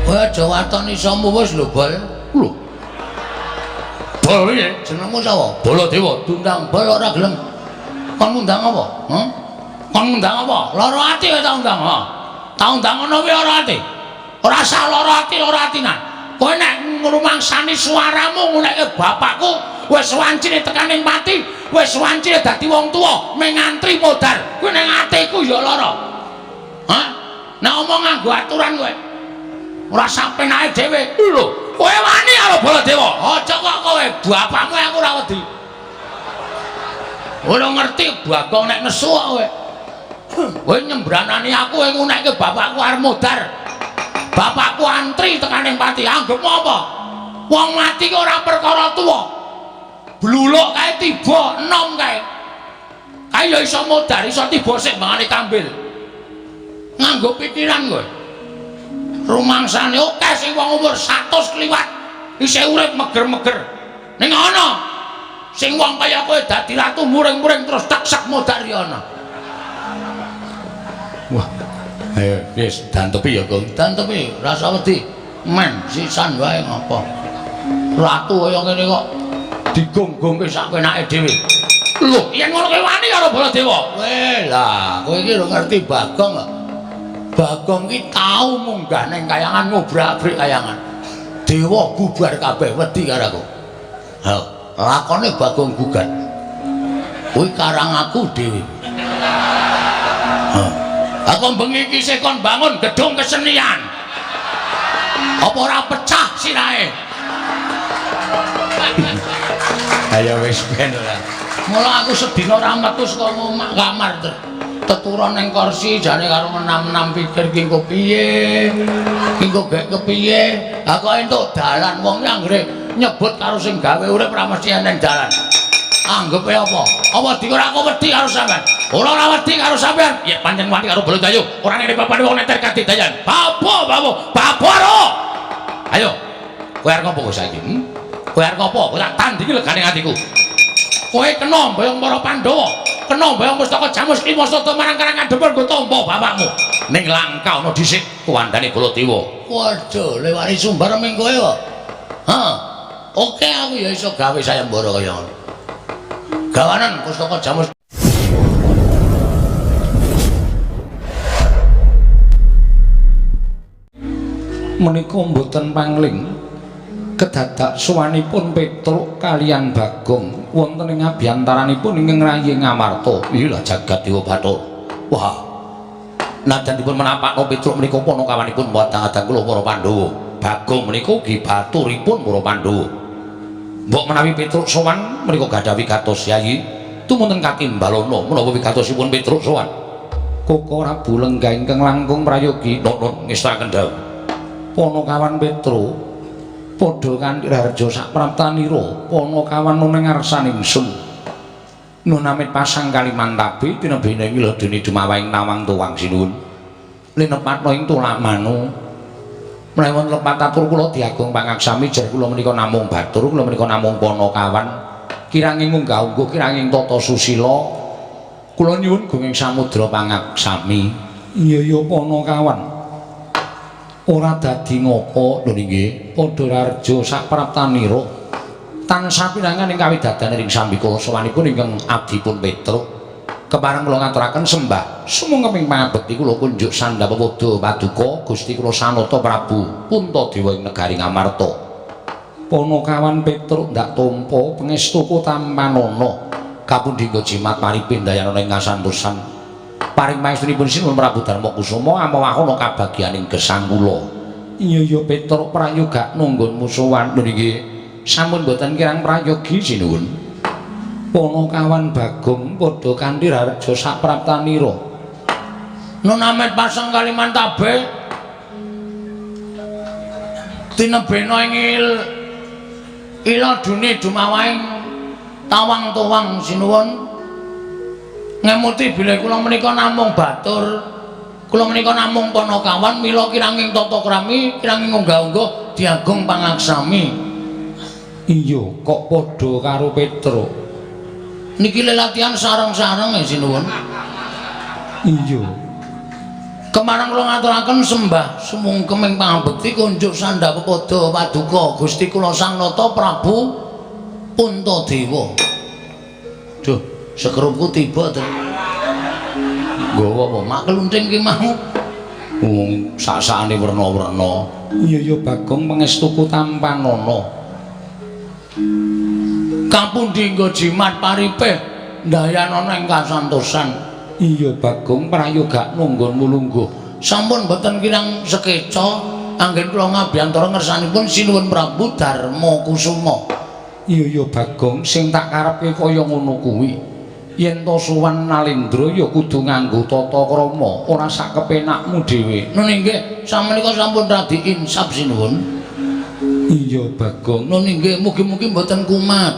Kowe aja waton iso muwus lho, Bol. Lho. Bol piye? Jenengmu sapa? Baladewa. Diundang Bol ora gelem. Kon ngundang apa? Hah? Kon ngundang apa? Lara ati kowe tak undang, ha. Tak undang ngono kuwi lara ati. Ora usah lara ati, lara atinan. Kowe nek ngrumangsani suaramu ngunekke bapakku wis wancine tekaning pati, wis wancine dadi wong tuwa, mung ngantri modar. Kuwi ning atiku ya lara. Hah? Nek omong nganggo aturan kowe. Ora sapenake dhewe. Lho, kowe wani karo Baladewa. Aja kok kowe, bapakmu aku ora wedi. Ora ngerti Bagong nek nesu kok kowe. Kowe nyembranani aku kowe ngunekke bapakku arep modar. Bapakku antri tekaning pati. Anggepmu apa? Wong mati ki ora perkara tuwa. Bluluk kae tiba enom kae. Kae ya iso modar, iso tiba sik mangane kambil. Nganggo pikiran kowe. Rumangsane akeh sing wong umur 100 kliwat isih urip meger-meger. Ning ana sing wong kaya kowe dadi ratu muring-muring terus taksak modar ya ana. Wah. Ayo wis dantepi ya, Gong. Dantepi, rasa wedi. Men sisan wae ngapa. Ratu kaya ngene kok digonggongke sak penake dhewe. Lho, yen ngono kowe wani karo Baladewa. Weh, lah, kowe iki lho ngerti Bagong kok. Bagong ki tau munggah ning kayangan ngobrak-abrik kayangan. Dewa bubar kabeh wedi karo aku. Ha, lakone Bagong gugat. Kuwi karang aku dhewe. Ha. Aku bengi iki isih kon bangun gedung kesenian. Apa ora pecah sirahe? Ayo wis ben ora. Mula aku sedina ora metu saka omah kamar teturon ning kursi jane karo enam-enam pikir ki engko piye. Ki engko gek kepiye. Ha kok entuk dalan wong anggere nyebut karo sing gawe urip ora mesti eneng dalan. Anggepe apa? Apa dikira aku wedi karo sampean? Ora ora wedi karo sampean. Ya pancen wani karo Baladewa. Ora ngene papane wong neter kadidayan. Babo, babo, babo ro. Ayo. Kowe arep ngopo kowe saiki? Kowe arep ngopo? Kowe tak tandingi legane atiku. Kowe kena mboyong para Pandhawa, kena mboyong pustaka Jamus Klima Sada marang Karang Kadempel nggo tampa bapakmu. Ning langka ana dhisik kuwandane Baladewa. Waduh, lewari sumbar ming kowe kok. Ha. Oke aku ya iso gawe sayembara kaya ngono. Gawanan pustaka Jamus. Menika mboten pangling kedadak sowanipun Petruk kaliyan Bagong wonten ing abyantaranipun ingkang rayi Ngamarta. Iya jagat Dewa Bathara. Wah. Najan dipun menapakno Petruk menika panakawanipun wadang-adang kula para Pandhawa. Bagong menika ugi baturipun para Pandhawa. Mbok menawi Petruk sowan menika gadah wigatos Yayi, tumunten katimbalana menapa wigatosipun Petruk sowan. Koko Prabu lenggah ingkang langkung prayogi Nuwun ngestakaken dawuh. Panakawan Petruk padha kanthi raharja sapraptanira panakawan nuning ngarsaning ingsun. Nun amit pasang kalimantabe tinebene ing ladene dumawahing nawang tuwang sinuwun. Linepatna ing tulak manu. Menawi wonten lepat atur kula diagung pangaksami jer kula menika namung batur, kula menika namung panakawan. Kiranging unggah-ungguh, kiranging tata susila. Kula nyuwun gunging samudra pangaksami. Iya ya panakawan. Ora dadi ngapa lho nggih, padha raharja sapraptanira. Tansah pinangan ing kawidadan ing sambikala sowanipun ingkang abdipun Petruk. Kepareng kula ngaturaken sembah sumangga ing pangabekti kula kunjuk sandhap padha paduka Gusti kula Sanata Prabu Puntadewa ing negari Ngamarta. Panakawan Petruk ndak tampa pangestuku tampanana kapundhi jimat paripin dayana ing kasantosan. Paring pangestunipun Sinuwun Prabu Darma Kusuma amawahana kabagyaning gesang kula. Iya ya Petruk prayoga nunggun sowan lho nggih. Sampun boten kirang prayogi sinuwun. Panakawan Bagong padha kanthi raharja sapraptanira. Nun amit pasang kalimantabe tinebena ing ila dune dumawahing tawang tuwang sinuwun. Ngemuti bilih kula menika namung batur, kula menika namung panakawan, mila kiranging tata krami, kiranging unggah-ungguh diagung pangaksami. Iya, kok padha karo Petruk. Niki lelatihan sareng-sareng ya sinuwun. Iya. Kemarang kula ngaturaken sembah sumungkem ing pangabekti kunjuk sandha pepada paduka Gusti kula Sang Nata Prabu Puntadewa. Duh, sekerupku tiba to. Nggawa apa? Mak klunting ki mau. Wong sak-sakane werna-werna. Iya ya Bagong pangestuku tampanana. Kapundi nggo jimat paripeh ndayanana ing kasantosan. Iya Bagong prayogakno nggonmu lungguh. Sampun boten kirang sekeca anggen kula ngabiyantara ngersanipun Sinuwun Prabu Darma Kusuma. Iya ya Bagong sing tak karepke kaya ngono kuwi. Yen to sowan Nalendra ya kudu nganggo tata krama, ora sak kepenakmu dhewe. Nun inggih, samenika sampun radi insaf sinuwun. Iya Bagong. Nun inggih, mugi-mugi mboten kumat.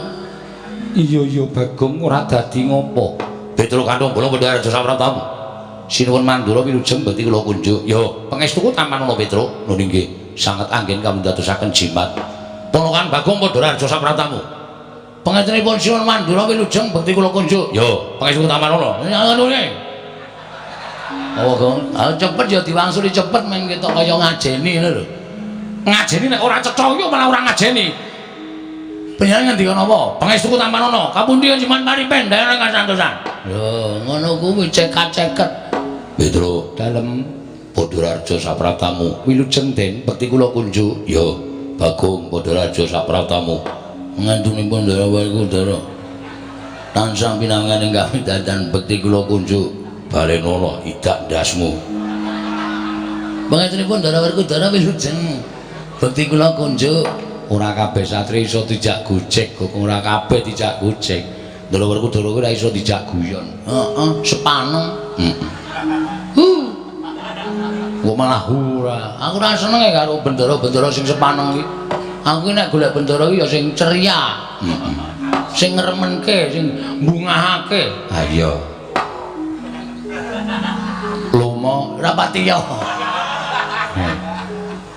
Iya ya Bagong ora dadi ngopo. Petro kanthong bolong padha arep sapratamu. Sinuwun Mandura wilujeng bekti kula kunjuk. Yo, pangestuku tampanana Petro. Nun inggih, sanget anggen kamundadosaken jimat. Ponokan Bagong padha arep sapratamu. Pangestenipun Sinuwun Mandura wilujeng bekti kula kunjuk. Yo, pangestuku tampanana. Ngono. Oh, Gong. Ah cepet ya diwangsuli cepet men ketok kaya ngajeni ngono lho. Ngajeni nek ora cetha yo malah ora ngajeni. Panjenengan ngendika napa? Pangestuku tampanana. Kapundi jimat paripen daerah kasantosan. Lho, ngono kuwi cekat-ceket. Petro, Dalem Padha sapratamu. Wilujeng Den, bekti kula kunjuk. Yo, Bagong Padha sapratamu. Ngantunipun Ndara Werkudara tansah pinangan ing kawidatan bekti kula kunjuk. Balenono idak ndasmu. Pangestenipun Ndara Werkudara wilujeng bekti kula kunjuk. Ora kabeh satri iso dijak gojek, kok ora kabeh dijak gojek. Ndara Werkudara kuwi ora iso dijak guyon. Heeh, sepaneng. Heeh. Kok malah ora. Aku ora seneng e karo bendara-bendara sing sepaneng iki. Aku nek golek bendara iki ya sing ceria. Heeh. Sing ngremenke, sing mbungahake. Ha iya. Lomo ora pati ya.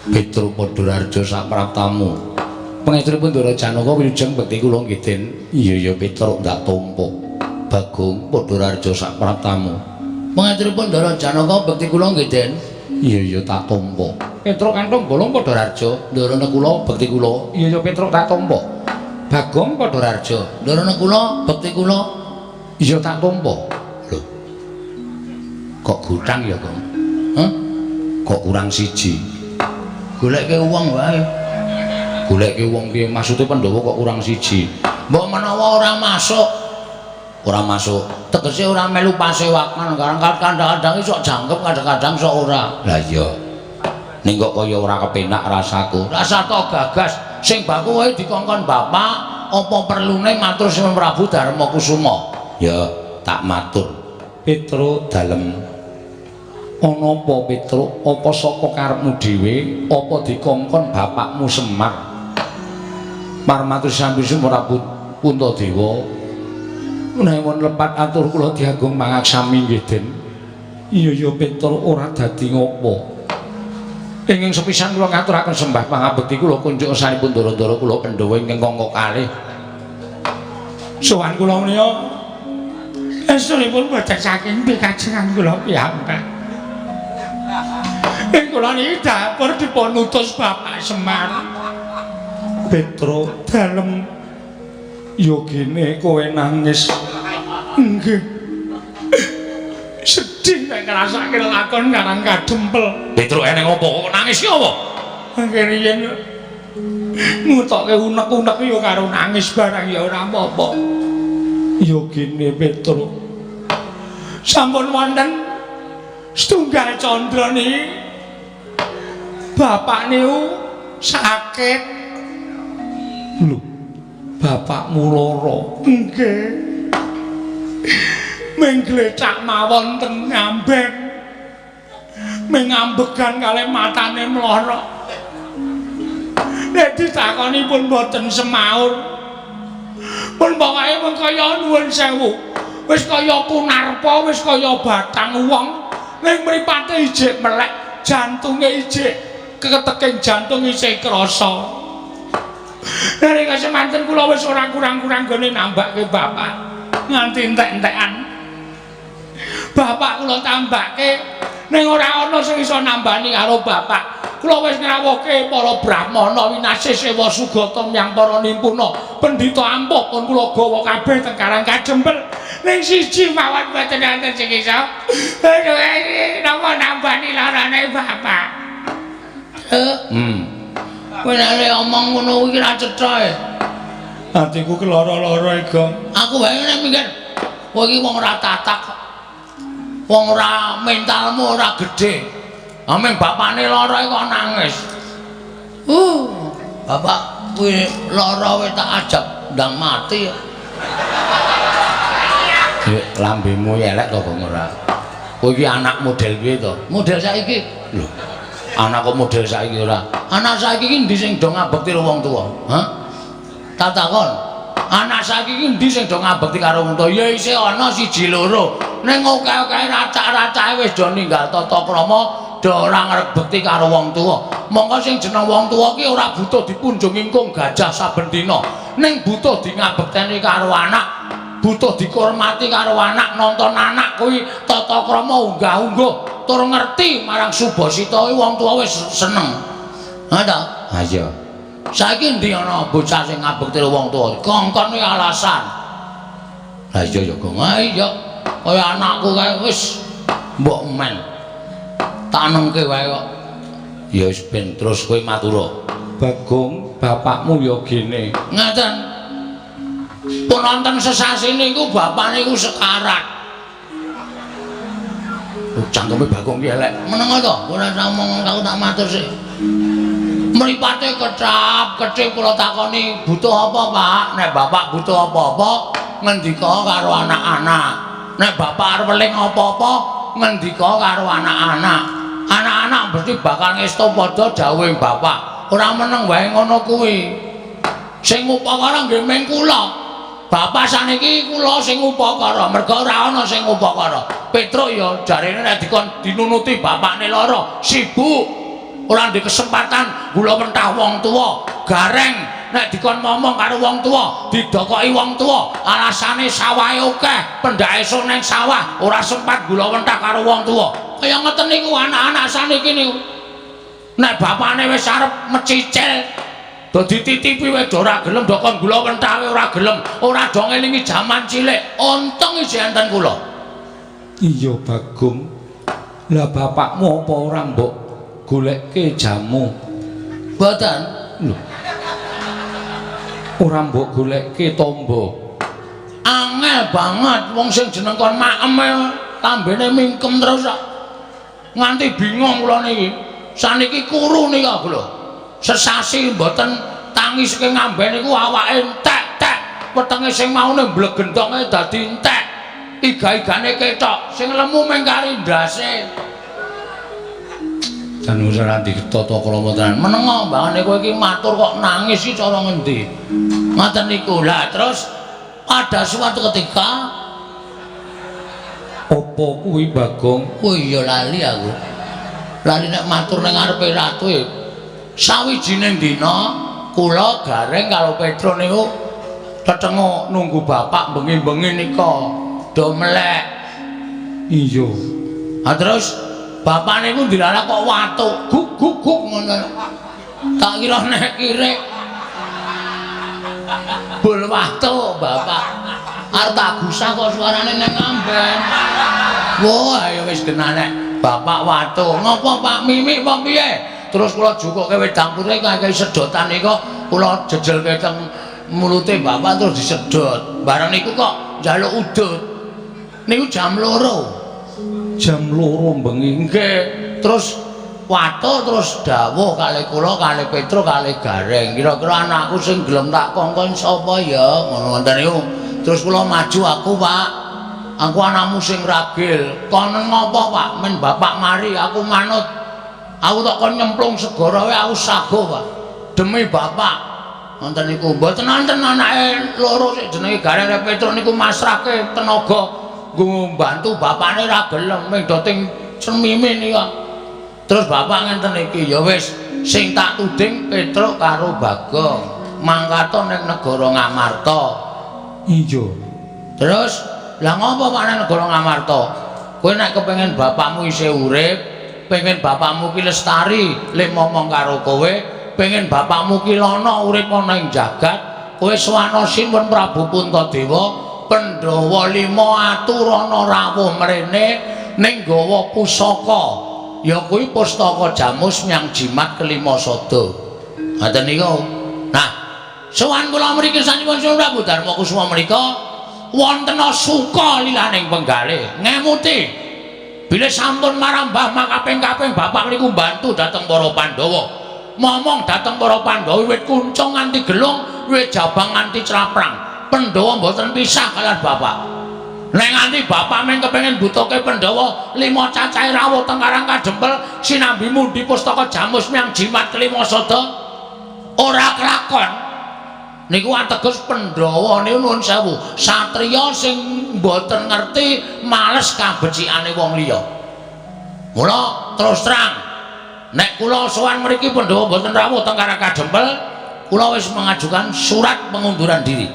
Petro Padha sapraptamu. Pangestenipun Ndara Janaka wilujeng bekti kula nggih Den. Iya ya Petro ndak tampa. Bagong Padha sapraptamu. Pangestenipun Ndara Janaka bekti kula nggih Den. Iya ya tak tampa. Petro kanthong bolong Padha Raja, Ndarana kula bekti kula. Iya ya Petro tak tampa. Bagong Padha Raja, Ndarana kula bekti kula. Iya tak tampa. Lho. Kok gutang ya, Gong? Hah? Kok kurang siji? Goleke wong wae. Goleke wong piye? Maksude Pandhawa kok kurang siji? Mbok menawa ora masuk. Ora masuk. Tegese ora melu pasewakan, kadang-kadang sok jangkep, kadang-kadang sok ora. Lah iya. Ning kok kaya ora kepenak rasaku. Rasa to gagas sing baku wae dikongkon bapak, apa perlune matur Sinuwun Prabu Darma Kusuma? Ya, tak matur. Petro dalem. Ana apa Petro? Apa saka karepmu dhewe? Apa dikongkon bapakmu Semar? Marmatur sambi Prabu Puntadewa. Menawi lepat atur kula diagung mangaksami nggih Den. Iya ya Petro ora dadi ngopo. Ingkang sepisan kula ngaturaken sembah pangabekti kula kunjuk sanipun ndara-ndara kula Pandhawa ingkang angka kalih. Sowan kula menika estunipun boten saking pikajengan kula piyambak. Ing kula niki dapur dipun utus Bapak Semar. Petro dalem yogine kowe nangis. Nggih. Sedih nek ngrasake lakon karang kadempel. Petro eneng apa kok nangis ki apa? Mangke riyen ngutokke unek-unek ya karo nangis barang ya ora apa-apa. Yogine Petro. Sampun wonten setunggal candra niki bapak niku sakit. Lho, bapakmu lara? Nggih. Ming glecak mawon teng ngamben. Ming ngambegan kalih matane mlorok. Nek ditakoni pun boten semaur. Pun pokoke mung kaya nuwun sewu. Wis kaya kunarpa, wis kaya batang wong. Ning mripate ijik melek, jantunge ijik keteking jantung isih krasa. Nalika semanten kula wis ora kurang-kurang gone nambahke bapak nganti entek-entekan. Bapak kula tambake ning ora ana sing iso nambani karo bapak. Kula wis ngrawuhke para brahmana winasih sewa sugata myang para nimpuna pendhita ampuh pun kula gawa kabeh teng Karang Kajempel ning siji mawon mboten wonten sing iso. Aduh, napa nambani larane bapak? Kowe nek omong ngono kuwi ra cetha e. Atiku keloro-loro e, Gong. Aku wae nek mikir kowe iki wong ora tatak. Wong ora mentalmu ora gedhe. Ameng bapakne lara kok nangis. Bapak kuwi lara wae tak ajab ndang mati. Lambemu elek to, Bang, ora? Kowe iki anak model piye to? Model saiki. Lho. Anak kok model saiki ora? Anak saiki iki endi sing do ngabekti karo wong tuwa? Hah? Tak takon. Anak saiki iki endi sing do ngabekti karo wong tuwa? Ya isih ana siji loro. Ning akeh-akeh racak-racake wis do ninggal tata krama, do ora ngrebekti karo wong tuwa. Mongko sing jeneng wong tuwa ki ora butuh dipunjung ingkung gajah saben dina. Ning butuh di ngabekteni karo anak, butuh dikurmati karo anak, nonton anak kuwi tata krama unggah-ungguh tur ngerti marang subasita kuwi wong tuwa wis seneng. Ha ta? Ha iya. Saiki endi ana bocah sing ngabekti wong tuwa? Kongkon kuwi alasan. Ha iya ya, Gong. Ha iya. Kaya anakku kae wis mbok men. Tak nengke wae kok. Ya wis ben terus kowe matura. Bagong, bapakmu ya gene. Ngaten. Pun wonten sesasi niku bapak niku sekarat. Oh, cangkeme Bagong ki elek. Meneng to, ora ngomong aku tak matur sik. Mripate kecap, kecip kula takoni, butuh apa, Pak? Nek bapak butuh apa-apa, ngendika karo anak-anak. Nek bapak arep weling apa-apa, ngendika karo anak-anak. Anak-anak mesti bakal ngesto padha dawuhe bapak. Ora meneng wae ngono kuwi. Sing ngupakara nggih ming kula. Bapak saniki kula sing ngupakara, merga ora ana sing ngupakara. Petruk ya jarene nek dikon dinunuti bapakne lara, sibuk. Ora ndek kesempatan gula mentah wong tuwa. Gareng nek dikon ngomong karo wong tuwa, didokoki wong tuwa, alasane sawahe akeh, pendak esuk nang sawah, ora sempat gula mentah karo wong tuwa. Kaya ngeten niku anak-anak saniki niku. Nek bapakne wis arep mecicil, do dititipi wae do ora gelem, do kon gula mentah wae ora gelem, ora do ngelingi jaman cilik. Untung isih enten kula. Iya, Bagong. Lah bapakmu apa ora mbok golekke jamu? Mboten. Lho. Ora mbok golekke tombo. Angel banget wong sing jeneng kon maem lambene mingkem terus kok. Nganti bingung kula niki. Saniki kuru nika lho. Sesasi mboten tangi saking ngamben niku awake entek-tek. Wetenge sing maune mblegendonge dadi entek. Iga-igane ketok, sing lemu mung kari ndase. Jan ora ditata krama tenan. Menengo mbangane kowe iki matur kok nangis iki cara ngendi? Ngoten niku. Lah terus pada suatu ketika Apa kuwi Bagong? Oh iya lali aku. Lali nek matur ning ngarepe ratu e. Sawijining dina kula Gareng karo Petro niku tetenguk nunggu bapak bengi-bengi nika do melek. Iya. Ha terus bapak niku dilalah kok watuk guk guk guk ngono. Tak kira nek kirik. Bul watuk bapak. Arep tak gusah kok suarane nang amben. Wah, ayo wis genah nek bapak watuk. Ngopo Pak Mimik apa piye? Terus kula jukuke wedang putih kakehi sedotan nika kula jejelke teng mulute bapak terus disedot. Bareng niku kok njaluk udut. Niku jam 2. Jam 2 bengi. Nggih. Terus watuk terus dawuh kalih kula kalih Petro kalih Gareng. Kira-kira anakku sing gelem tak kongkon sapa ya? Ngono ngoten niku. Terus kula maju aku, Pak. Aku anakmu sing ragil. Kon ngopo, Pak? Men bapak mari aku manut. Aku tak kon nyemplung segara wae aku sago, Pak. Demi bapak. Ngoten niku. Mboten wonten anake loro sing jenenge Gareng karo Petro niku masrahke tenaga nggo mbantu bapakne ra gelem ming do ting cemime nika. Terus bapak ngenten iki, ya wis sing tak tuding Petruk karo Bagong mangkato ning negara Ngamarta. Iya. Terus lah ngopo Pak nang negara Ngamarta? Kowe nek kepengin bapakmu isih urip, pengen bapakmu ki lestari le momong karo kowe, pengen bapakmu ki lana urip ana ing jagat, kowe sowana Sinuwun Prabu Puntadewa, Pandhawa lima aturana rawuh mrene ning gawa pusaka. Ya kuwi pustaka Jamus Myang Jimat kelima sada. Ngaten niku. Nah, sowan kula mriki sanipun Sinuwun Prabu Darma Kusuma menika wonten suka lilaning penggalih ngemuti bilih sampun marambah makaping-kaping bapak niku mbantu dhateng para Pandhawa, momong dhateng para Pandhawa wiwit kuncung nganti gelung, wiwit jabang nganti claprang. Pandhawa mboten pisah kaliyan bapak. Nek nganti bapak mung kepengin butuhke Pandhawa lima cacahe rawuh teng Karang Kadempel sinambi mundi pustaka Jamus Myang Jimat kelima sada ora kelakon. Niku ateges Pandhawa niku nuwun sewu, satriya sing mboten ngerti males kabecikane wong liya. Mula terus terang, nek kula sowan mriki Pandhawa mboten rawuh teng Karang Kadempel, kula wis mengajukan surat pengunduran diri.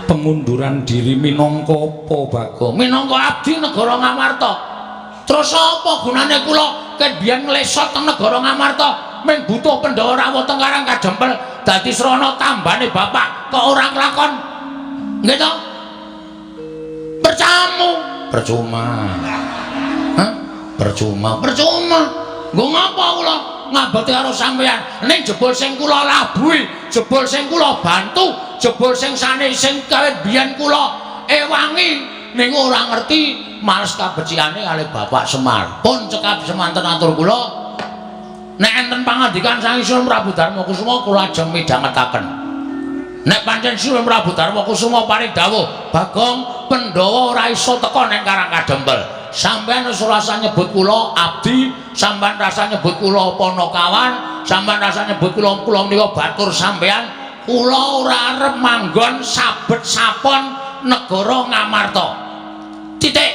Pengunduran diri minangka apa, Bagong? Minangka abdi negara Ngamarta. Terus apa gunane kula ket biyen nglesot teng negara Ngamarta mung butuh Pandhawa rawuh teng Karang Kadempel dadi srana tambane bapak kok ora kelakon? Nggih to? Percamu. Percuma. Hah? Percuma. Percuma. Nggo ngapa kula ngabekti karo sampeyan? Ning jebul sing kula labuhi, jebul sing kula bantu, jebul sing sane sing kawit biyen kula ewangi niku ora ngerti males kabecikane kalih Bapak Semar. Pun cekap semanten atur kula. Nek enten pangandikan saking Sinuwun Prabu Darma Kusuma kula ajeng midhangetaken. Nek pancen Sinuwun Prabu Darma Kusuma paring dawuh, Bagong, Pandhawa ora iso teka ning Karang Kadempel. Sampeyan wis ora usah nyebut kula abdi, sampeyan rasa nyebut kula panakawan, sampeyan rasa nyebut kula kula menika batur sampeyan. Kula ora arep manggon sabet sapon negara Ngamarta. Titik.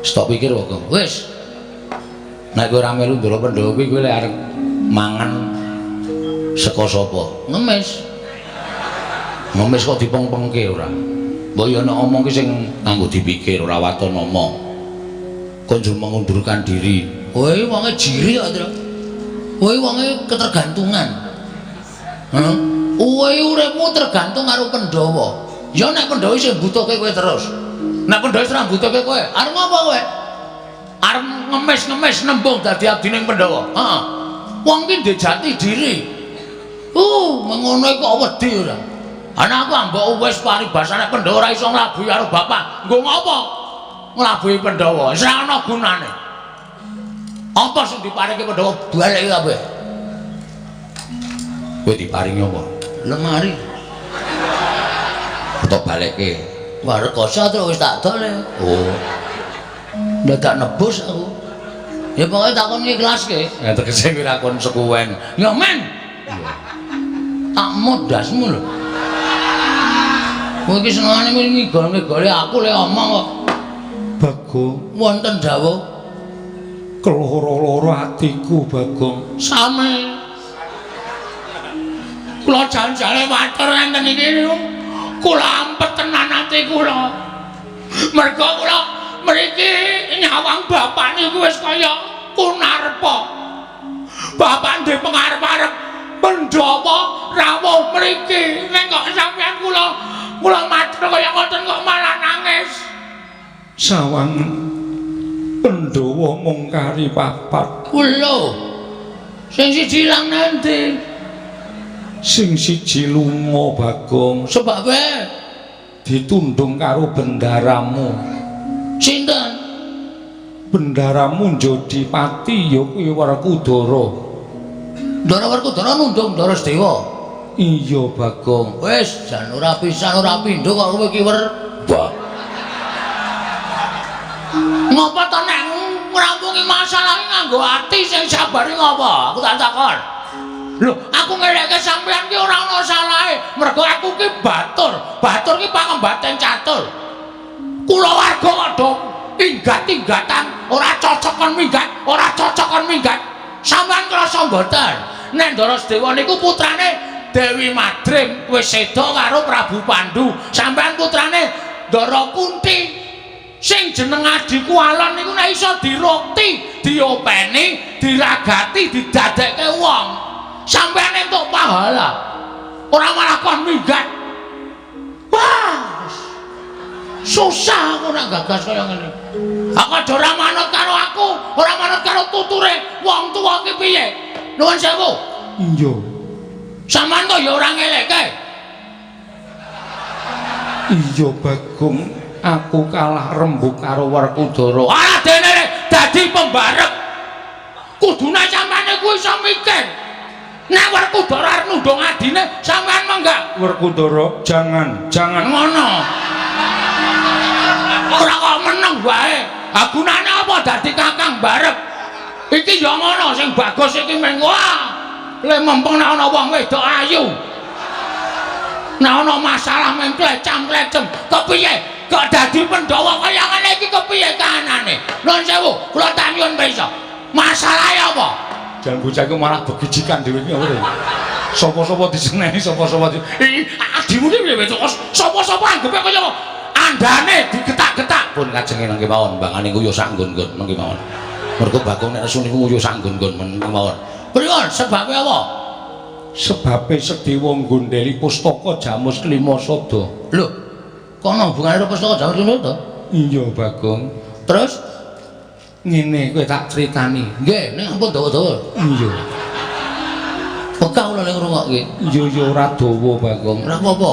Stop pikir Bagong. Wis. Nek kowe ora melu ndara Pandhawa kuwi kowe lek arep mangan saka sapa? Ngemis. Ngemis kok dipengpengke ora? Mbok ya nek omong ki sing nganggo dipikir ora waton omong. Kok njur mengundurkan diri. Kowe wonge jiri kok, Tru. Kowe wonge ketergantungan. Heeh. Kowe uripmu tergantung karo Pandhawa. Ya nek Pandhawa isih mbutuhke kowe terus. Nek Pandhawa wis ora mbutuhke kowe, arep ngopo kowe? Arep ngemis-ngemis nembung dadi abdining Pandhawa. Heeh. Wong ki ndek jati diri. Mengono kok wedi ora. Ana aku ambok wis paribasane Pandhawa ora iso nglabuhi karo bapak. Nggo ngopo? Nglabuhi Pandhawa. Wis ora ana gunane. Apa sing diparingi Pandhawa balik kabeh? Kowe diparingi apa? Lemari. Tok balekke. Wah, rekoso terus wis tak dol. Oh. Ndadak nebus aku. Ya pokoke takon ngiklaske. Ya tegese kowe ora konsekuen. Ya men. Tak modasmu lho. Kowe iki senengane ngigol-ngigole aku le omong kok. Bagong, wonten dawuh. Keloro-loro atiku, Bagong. Sami. Kula jan-jane matur ngenten iki niku. Kula ampet tenan ati kula. Mergo kula mriki nyawang bapak niku wis kaya Kunarpa. Bapak ndek pengarep-arep Pandhawa rawuh mriki. Ning kok sampeyan kula kula matur kaya ngoten kok malah nangis. Sawang Pandhawa mung kari papat. Lho. Sing siji ilang nanti? Sing siji lunga, Bagong. Sebabe ditundung karo bendaramu. Sinten? Bendaramu njodi pati ya kuwi Werkudara. Ndara Werkudara nundung Ndara Sedewa. Iya, Bagong. Wis jan ora pisan ora pindho kok kowe iki wer. Wah. Ngopo to nek ngrampungi masalah iki nganggo ati sing sabar iki ngopo? Aku tak takon. Lho, aku ngeleke sampeyan ki ora ana salahe. Mergo aku ki batur. Batur ki pangembaten catur. Kulawarga kok do inggat-inggatan, ora cocok kon minggat, ora cocok kon minggat. Sampeyan krasa mboten? Nek Ndara Sedewa niku putrane Dewi Madrim wis seda karo Prabu Pandu. Sampeyan putrane Ndara Kunti. Sing jeneng adhiku alon niku nek iso dirukti, diopeni, diragati, didadekke wong. Sampeyan entuk pahala. Ora malah kon minggat. Wah. Susah aku nek gagas kaya ngene. Aku aja ora manut karo aku, ora manut karo tuture wong tuwa ki piye? Nuwun sewu. Iya. Sampeyan kok ya ora ngelekke. Iya Bagong, aku kalah rembug karo Werkudara. Ora dene dadi pembarep. Kudune sampeyan iku iso mikir. Nek Werkudara arep nundung adine, sampeyan menggak. Werkudara, jangan, jangan ngono. Ora kok meneng wae. Ha gunane apa dadi kakang barep? Iki ya ngono sing bagus iki meng wah. Le mempeng nek ana wong wedok ayu. Nek ana masalah meng klecam-klecem, kepiye? Kok dadi Pandhawa kaya ngene iki kepiye kahanane? Nuwun sewu, kula tak nyuwun pirsa. Masalahe apa? Jan bocah iku malah begijikan dhewe iki apa to? Sapa-sapa diseneni, sapa-sapa di... Adimu iki piye wedok? Sapa-sapa anggepe kaya andane digetak-getak. Pun kajenge nang kemawon, mbangane nguyuh sak nggon-nggon nang kemawon. Mergo Bagong nek nesu niku nguyuh sak nggon-nggon men kemawon. Pripun sebabe apa? Sebabe Sedewa nggondheli pustaka Jamus Klima Sada. Lho, kono hubungane karo pustaka Jamus Klima Sada? Iya, Bagong. Terus ngene kowe tak critani. Nggih, ning ampun dawa-dawa. Iya. Bekah kula ning ngrungokke. Iya ya ora dawa, Bagong. Ora apa-apa.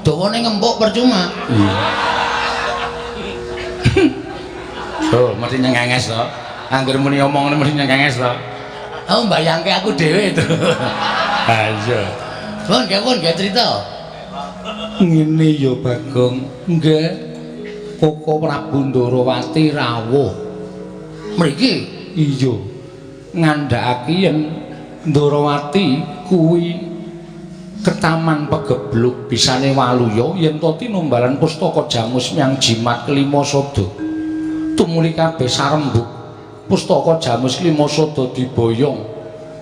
Dawane ngempuk percuma. Iya. Oh, mesti nyengenges to. Angger muni omongane mesti nyengenges to. Aku mbayangke aku dhewe to. Ha iya. Pun nggih pun nggih crita. Ngene ya Bagong. Nggih. Koko Prabu Ndarawati rawuh. Mriki? Iya. Ngandhakake yen Ndarawati kuwi ketaman pegebluk bisane waluya yen to tinumbalan pustaka Jamus menyang Jimat Kelima Sada. Tumuli kabeh sarembug pustaka Jamus Kelima Sada diboyong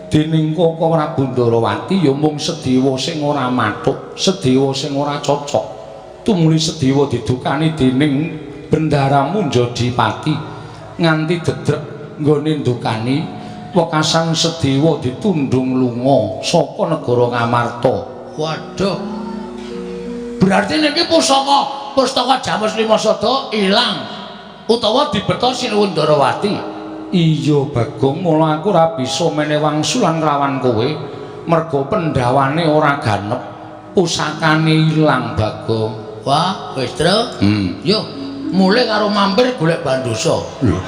dening Koko Prabu Ndarawati ya mung Sedewa sing ora mathuk, Sedewa sing ora cocok. Tumuli Sedewa didukani dening Bendara Munjadipati nganti dedrek nggone ndukani wekasan Sedewa ditundung lunga saka negara Ngamarta. Waduh. Berarti niki pustaka Jamus Lima Sada ilang utawa dibeta Sinuwun Ndarawati. Iya Bagong, mula aku ora bisa menehi wangsulan lawan kowe merga pendhawane ora ganep, pusakane ilang Bagong. Wah, wis tru. Yo, mulih karo mampir golek bandosa. Lho.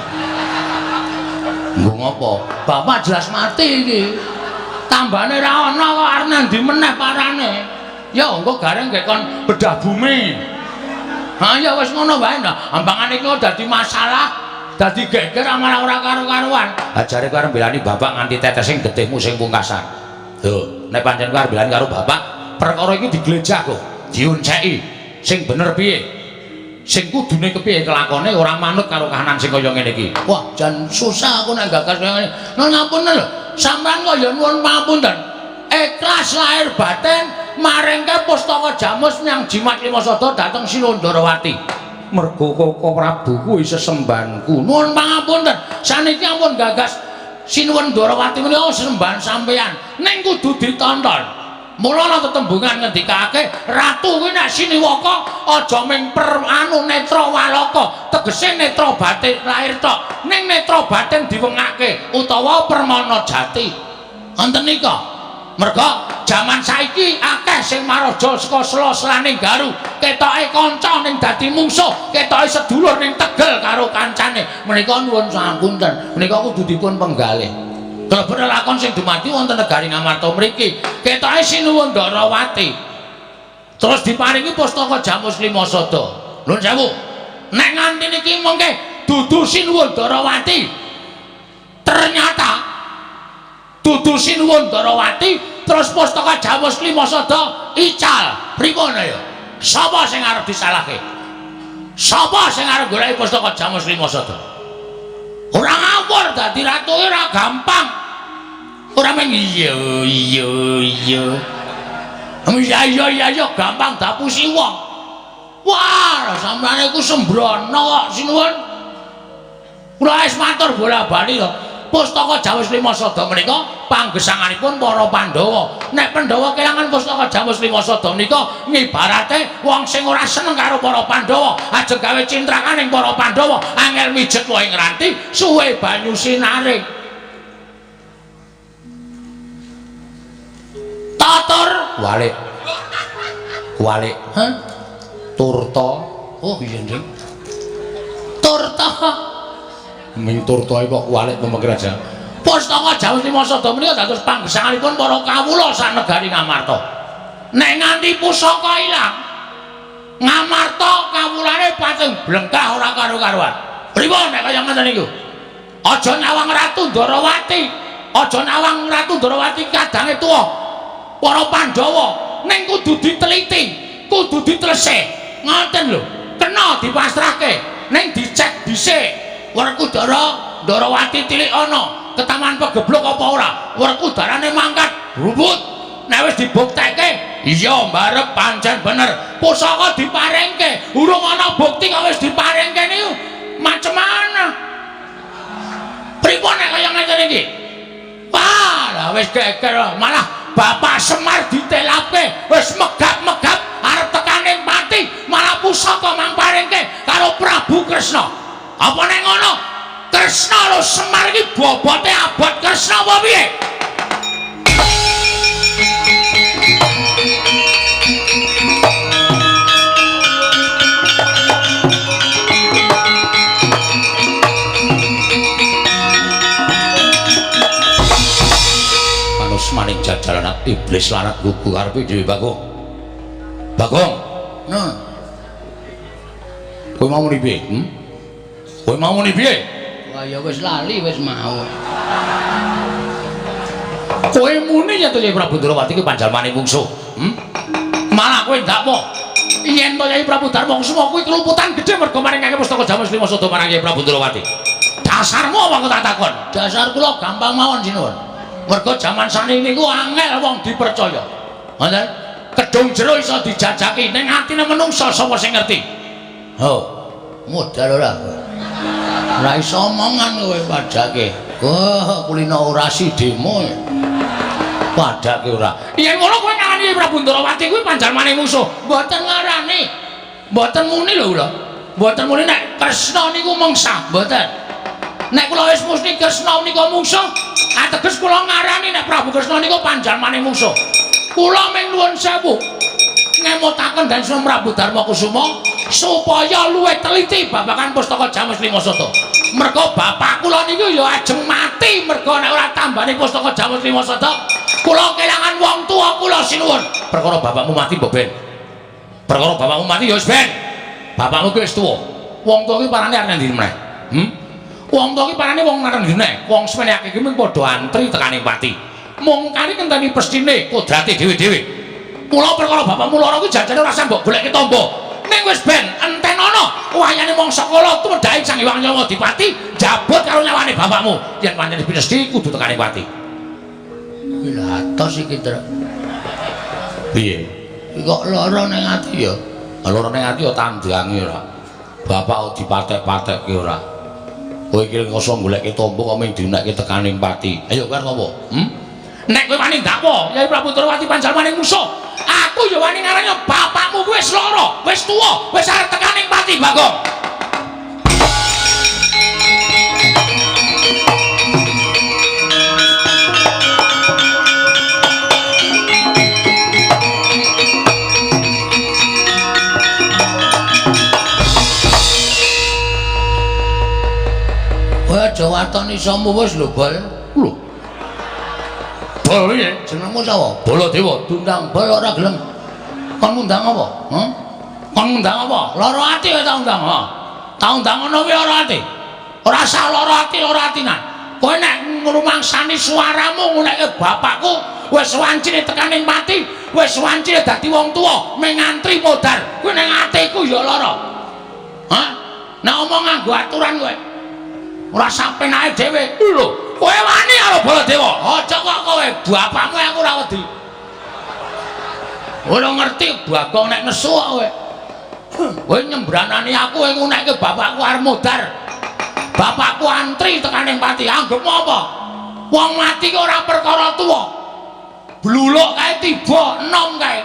Nggo ngopo? Bapak jelas mati iki. Tambane ra ana kok arep nandi meneh parane. Ya engko gareng nggih kon bedah bumi. Ha ya wis ngono wae nah. Ambangane iki dadi masalah, dadi geger malah ora karu-karuan. Ha jare kowe arep mbelani bapak nganti tetesing getihmu sing pungkasan. Lho, nek pancen kowe arep mbelani karo bapak, perkara iki diglejah kok, diunceki. Sing bener piye? Sing kudune kepiye kelakone ora manut karo kahanan sing kaya ngene iki. Wah, jan susah aku nek gagas kaya ngene. Nuwun ngapunten lho, sampean kok ya nuwun pangapunten. Ikhlas lahir batin maringke pustaka Jamus menyang Jimat Lima Sada dhateng Sinuwun Ndarawati. Mergo Koko Prabu kuwi sesembahanku. Nuwun pangapunten, saniki ampun gagas Sinuwun Ndarawati menika sesembahan sampeyan. Ning kudu ditonton. Mula ana tetembungan ngendikake ratu kuwi nek siniwaka aja ming per anu netra walaka, tegese netra batin lahir tok, ning netra batin diwengake utawa permana jati. Wonten nika. Merga jaman saiki akeh sing maraja saka sela-selaning garu, ketoke kanca ning dadi mungsuh, ketoke sedulur ning tegel karo kancane. Menika nuwun sapunten, menika kudu dipun penggalih. Klebet lakon sing dumadi wonten negari Ngamarta mriki, ketoke Sinuwun Ndarawati. Terus diparingi pustaka Jamus Lima Sada. Nuwun sewu. Nek nganti niki mengke dudu Sinuwun Ndarawati. Ternyata dudu Sinuwun Ndarawati terus pustaka Jamus Lima Sada ical. Pripun ya? Sapa sing arep disalahke? Sapa sing arep goleki pustaka Jamus Lima Sada? Ora ngawur dadi ratu ora gampang. Ora mung iya iya iya. Iya iya iya iya gampang dapusi wong. Wah, sampeyan iku sembrono kok sinuwun. Kula wis matur bola-bali to. Pustaka Jamus Lima Sada menika panggesanganipun para Pandhawa. Nek Pandhawa kelangan pustaka Jamus Lima Sada menika ngibarate wong sing ora seneng karo para Pandhawa, ajeng gawe cintrakan ing para Pandhawa, angel mijet wae ngranti, suwe banyu sinare. Tatur walik. Walik. Hah? Turta. Oh iya, Nding. Turta. Ming turta kok walik pemekir aja. Pustaka Jamus Lima Sada menika dados panggesanganipun para kawula sanegari Ngamarta. Nek nganti pusaka ilang, Ngamarta kawulane pating blengkah ora karo-karuan. Pripun nek kaya ngoten niku? Aja nyawang Ratu Ndorowati, aja nyawang Ratu Ndorowati kadange tuwa para Pandhawa, ning kudu diteliti, kudu ditelesih. Ngoten lho. Kena dipasrahke, ning dicek dhisik. Werkudara Ndorowati tilik ana ketaman pegeblok apa ora? Werkudarane mangkat rubut. Nek wis dibuktekke, iya mbarep pancen bener. Pusaka diparingke, urung ana bukti kok wis diparingke niku macem mana? Pripun nek kaya ngene iki? Wah, lah wis geger malah Bapak Semar ditelapke, wis megap-megap arep tekaning pati, malah pusaka mang paringke karo Prabu Kresna. Apa nek ngono? Kresna lho Semar iki bobote abot Kresna apa piye? Manus maning jajalanan iblis lanat gugu karepe dhewe Bagong. Bagong. Nah. Kowe mau muni piye? Hmm? Kowe mau muni piye? Wah ya wis lali wis mau. Kowe muni ya to Kyai Prabu Ndorowati ki panjalmane mungsuh. Hmm? Malah kowe ndakwa yen to Kyai Prabu Darma Kusuma kuwi keluputan gedhe mergo maringake pustaka Jamus Lima Sada marang Kyai Prabu Ndorowati. Dasarmu apa aku tak takon? Dasar kula gampang mawon sinuwun. Mergo jaman saniki niku angel wong dipercaya. Ngoten? Kedung jero iso dijajaki ning atine menungsa sapa sing ngerti? Oh, modal ora. Ora iso omongan kowe padake. Oh, kulino orasi demo. Padake ora. Yen ngono kowe ngarani Prabu Ndorowati kuwi panjalmane mungsuh. Mboten ngarani. Mboten muni lho kula. Mboten muni nek Kresna niku mungsa, mboten. Nek kula wis muni Kresna menika mungsuh, ateges kula ngarani nek Prabu Kresna niku panjalmane mungsuh. Kula ming nuwun sewu ngemutaken dan Sunan Prabu Darma Kusuma supaya luwih teliti babagan pustaka Jamus Lima Sada. Mergo bapak kula niku ya ajeng mati mergo nek ora tambane pustaka Jamus Lima Sada, kula kelangan wong tuwa kula sinuwun. Perkara bapakmu mati mbok ben. Perkara bapakmu mati ya wis ben. Bapakmu ki wis tuwa. Wong tuwa ki parane arep nang ndi meneh? Hmm? Wong tuwa ki parane wong nang ndi meneh? Wong semene akeh ki mung padha antri tekaning pati. Mung kari ngenteni pestine kodrate dhewe-dhewe. Mula perkara bapakmu lara kuwi jajane ora usah mbok goleki tamba. Ning wis ben enten ana wayane mangsa kala tumedhake Sang Hyang Nyawa Dipati jabut karo nyawane bapakmu. Yen pancen pinesti kudu tekane pati. Kuwi lha atos iki, Tru. Piye? Kok lara ning ati ya? Lara ning ati ya tandange ora. Bapak kok dipatek-patekke ora. Kowe iki ngoso goleki tamba kok mung diunekke tekaning pati. Ayo kowe arep apa? Hmm? Nek kowe wani ndakwa Kyai Prabu Ndorowati panjalmane musuh, aku ya wani ngarani bapakmu kuwi wis lara, wis tuwa, wis arep tekaning pati, Bagong. Kowe aja waton isomu wis lho, Bol. Lho. Bol piye? Jenengmu sapa? Baladewa. Diundang Bol ora gelem. Kon ngundang apa? Hah? Kon ngundang apa? Lara ati kowe tak undang, ha. Tak undang ngono kuwi lara ati. Ora usah lara ati, lara atinan. Kowe nek ngrumangsani suaramu ngunekke bapakku wis wancine tekaning pati, wis wancine dadi wong tuwa, mung ngantri modar. Kuwi ning atiku ya lara. Hah? Nek omong nganggo aturan kowe. Ora sampenake dhewe. Lho, kowe wani karo Baladewa. Aja kok kowe, bapakmu aku ora wedi. Ora ngerti Bagong nek nesu kok kowe. Kowe nyembranani aku kowe ngunekke bapakku arep modar. Bapakku antri tekan ning pati. Anggepmu apa? Wong mati ki ora perkara tuwa. Bluluk kae tiba enom kae.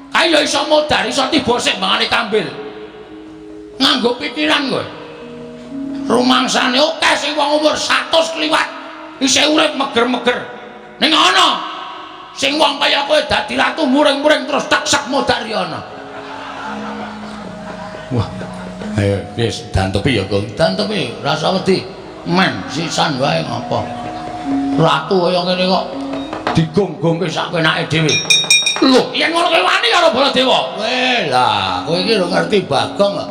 Kae ya iso modar, iso tiba sik mbangane kambil. Nganggo pikiran kowe. Rumangsane akeh sing wong umur 100 kliwat isih urip meger-meger. Ning ana sing wong kaya kowe dadi ratu muring-muring terus taksek modar ya ana. Wah. Ayo wis dantepi ya, Gong. Dantepi, rasa wedi. Men sisan wae ngapa. Ratu kaya ngene kok digong-gongke sak penake dhewe. Lho, yen ngono kowe wani karo Baladewa. Weh, lah, kowe iki lho ngerti Bagong kok.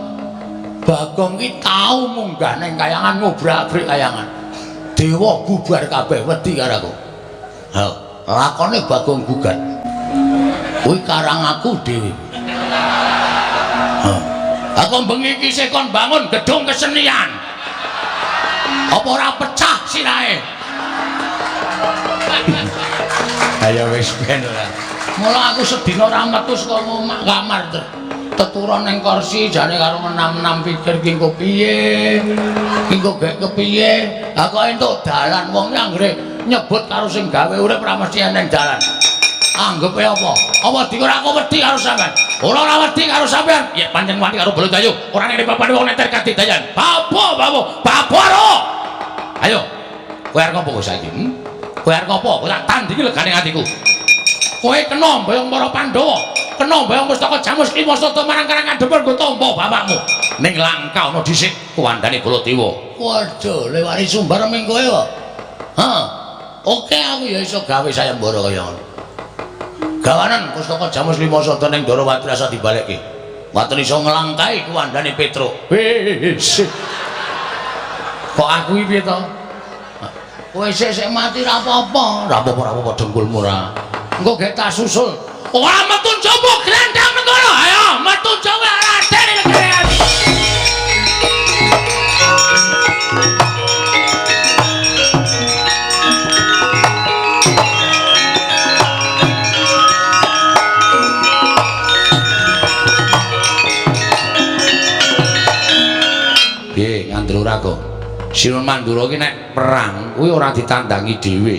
Bagong ki tau munggah ning kayangan ngobrak-abrik kayangan. Dewa bubar kabeh wedi karo aku. Ha, lakone Bagong gugat. Kuwi karang aku dhewe. Ha. Aku bengi iki isih kon bangun gedung kesenian. Apa ora pecah sirahe? Ayo wis ben ora. Mula aku sedina ora metu saka omah kamar teturon ning kursi jane karo enam-enam pikir ki engko piye. Ki engko gek kepiye. Ha kok entuk dalan wong anggere nyebut karo sing gawe urip ora mesti eneng dalan. Anggepe apa? Apa dikira aku wedi karo sampean? Ora ora wedi karo sampean. Ya pancen wani karo Baladewa. Ora ngene papane wong neter kadidayan. Babo, babo, babo ro. Ayo. Kowe arep ngopo saiki? Kowe arep ngopo? Kowe tak tandingi legane atiku. Kowe kena mboyong para Pandhawa, kena mboyong pustaka Jamus Klimasada marang Karang Kadempel nggo tampa bapakmu. Ning langka ana dhisik kuwandane Baladewa. Waduh, lewari sumbar ming kowe kok. Ha. Oke aku ya iso gawe sayembara kaya ngono. Gawanan pustaka Jamus Klimasada ning Ndorowati rasa dibalekke. Waten iso nglangkai kuwandane Petruk. Wis. Kok aku iki piye to? Kowe sik mati ra apa-apa. Ra apa-apa, ra apa-apa dengkulmu ra. Engko gek tak susul. Ora metu njaba grandang nang kono. Ayo metu njaba Raden negara. Piye ngandel ora kok? Sinuwun Mandura iki nek perang kuwi ora ditandangi dhewe.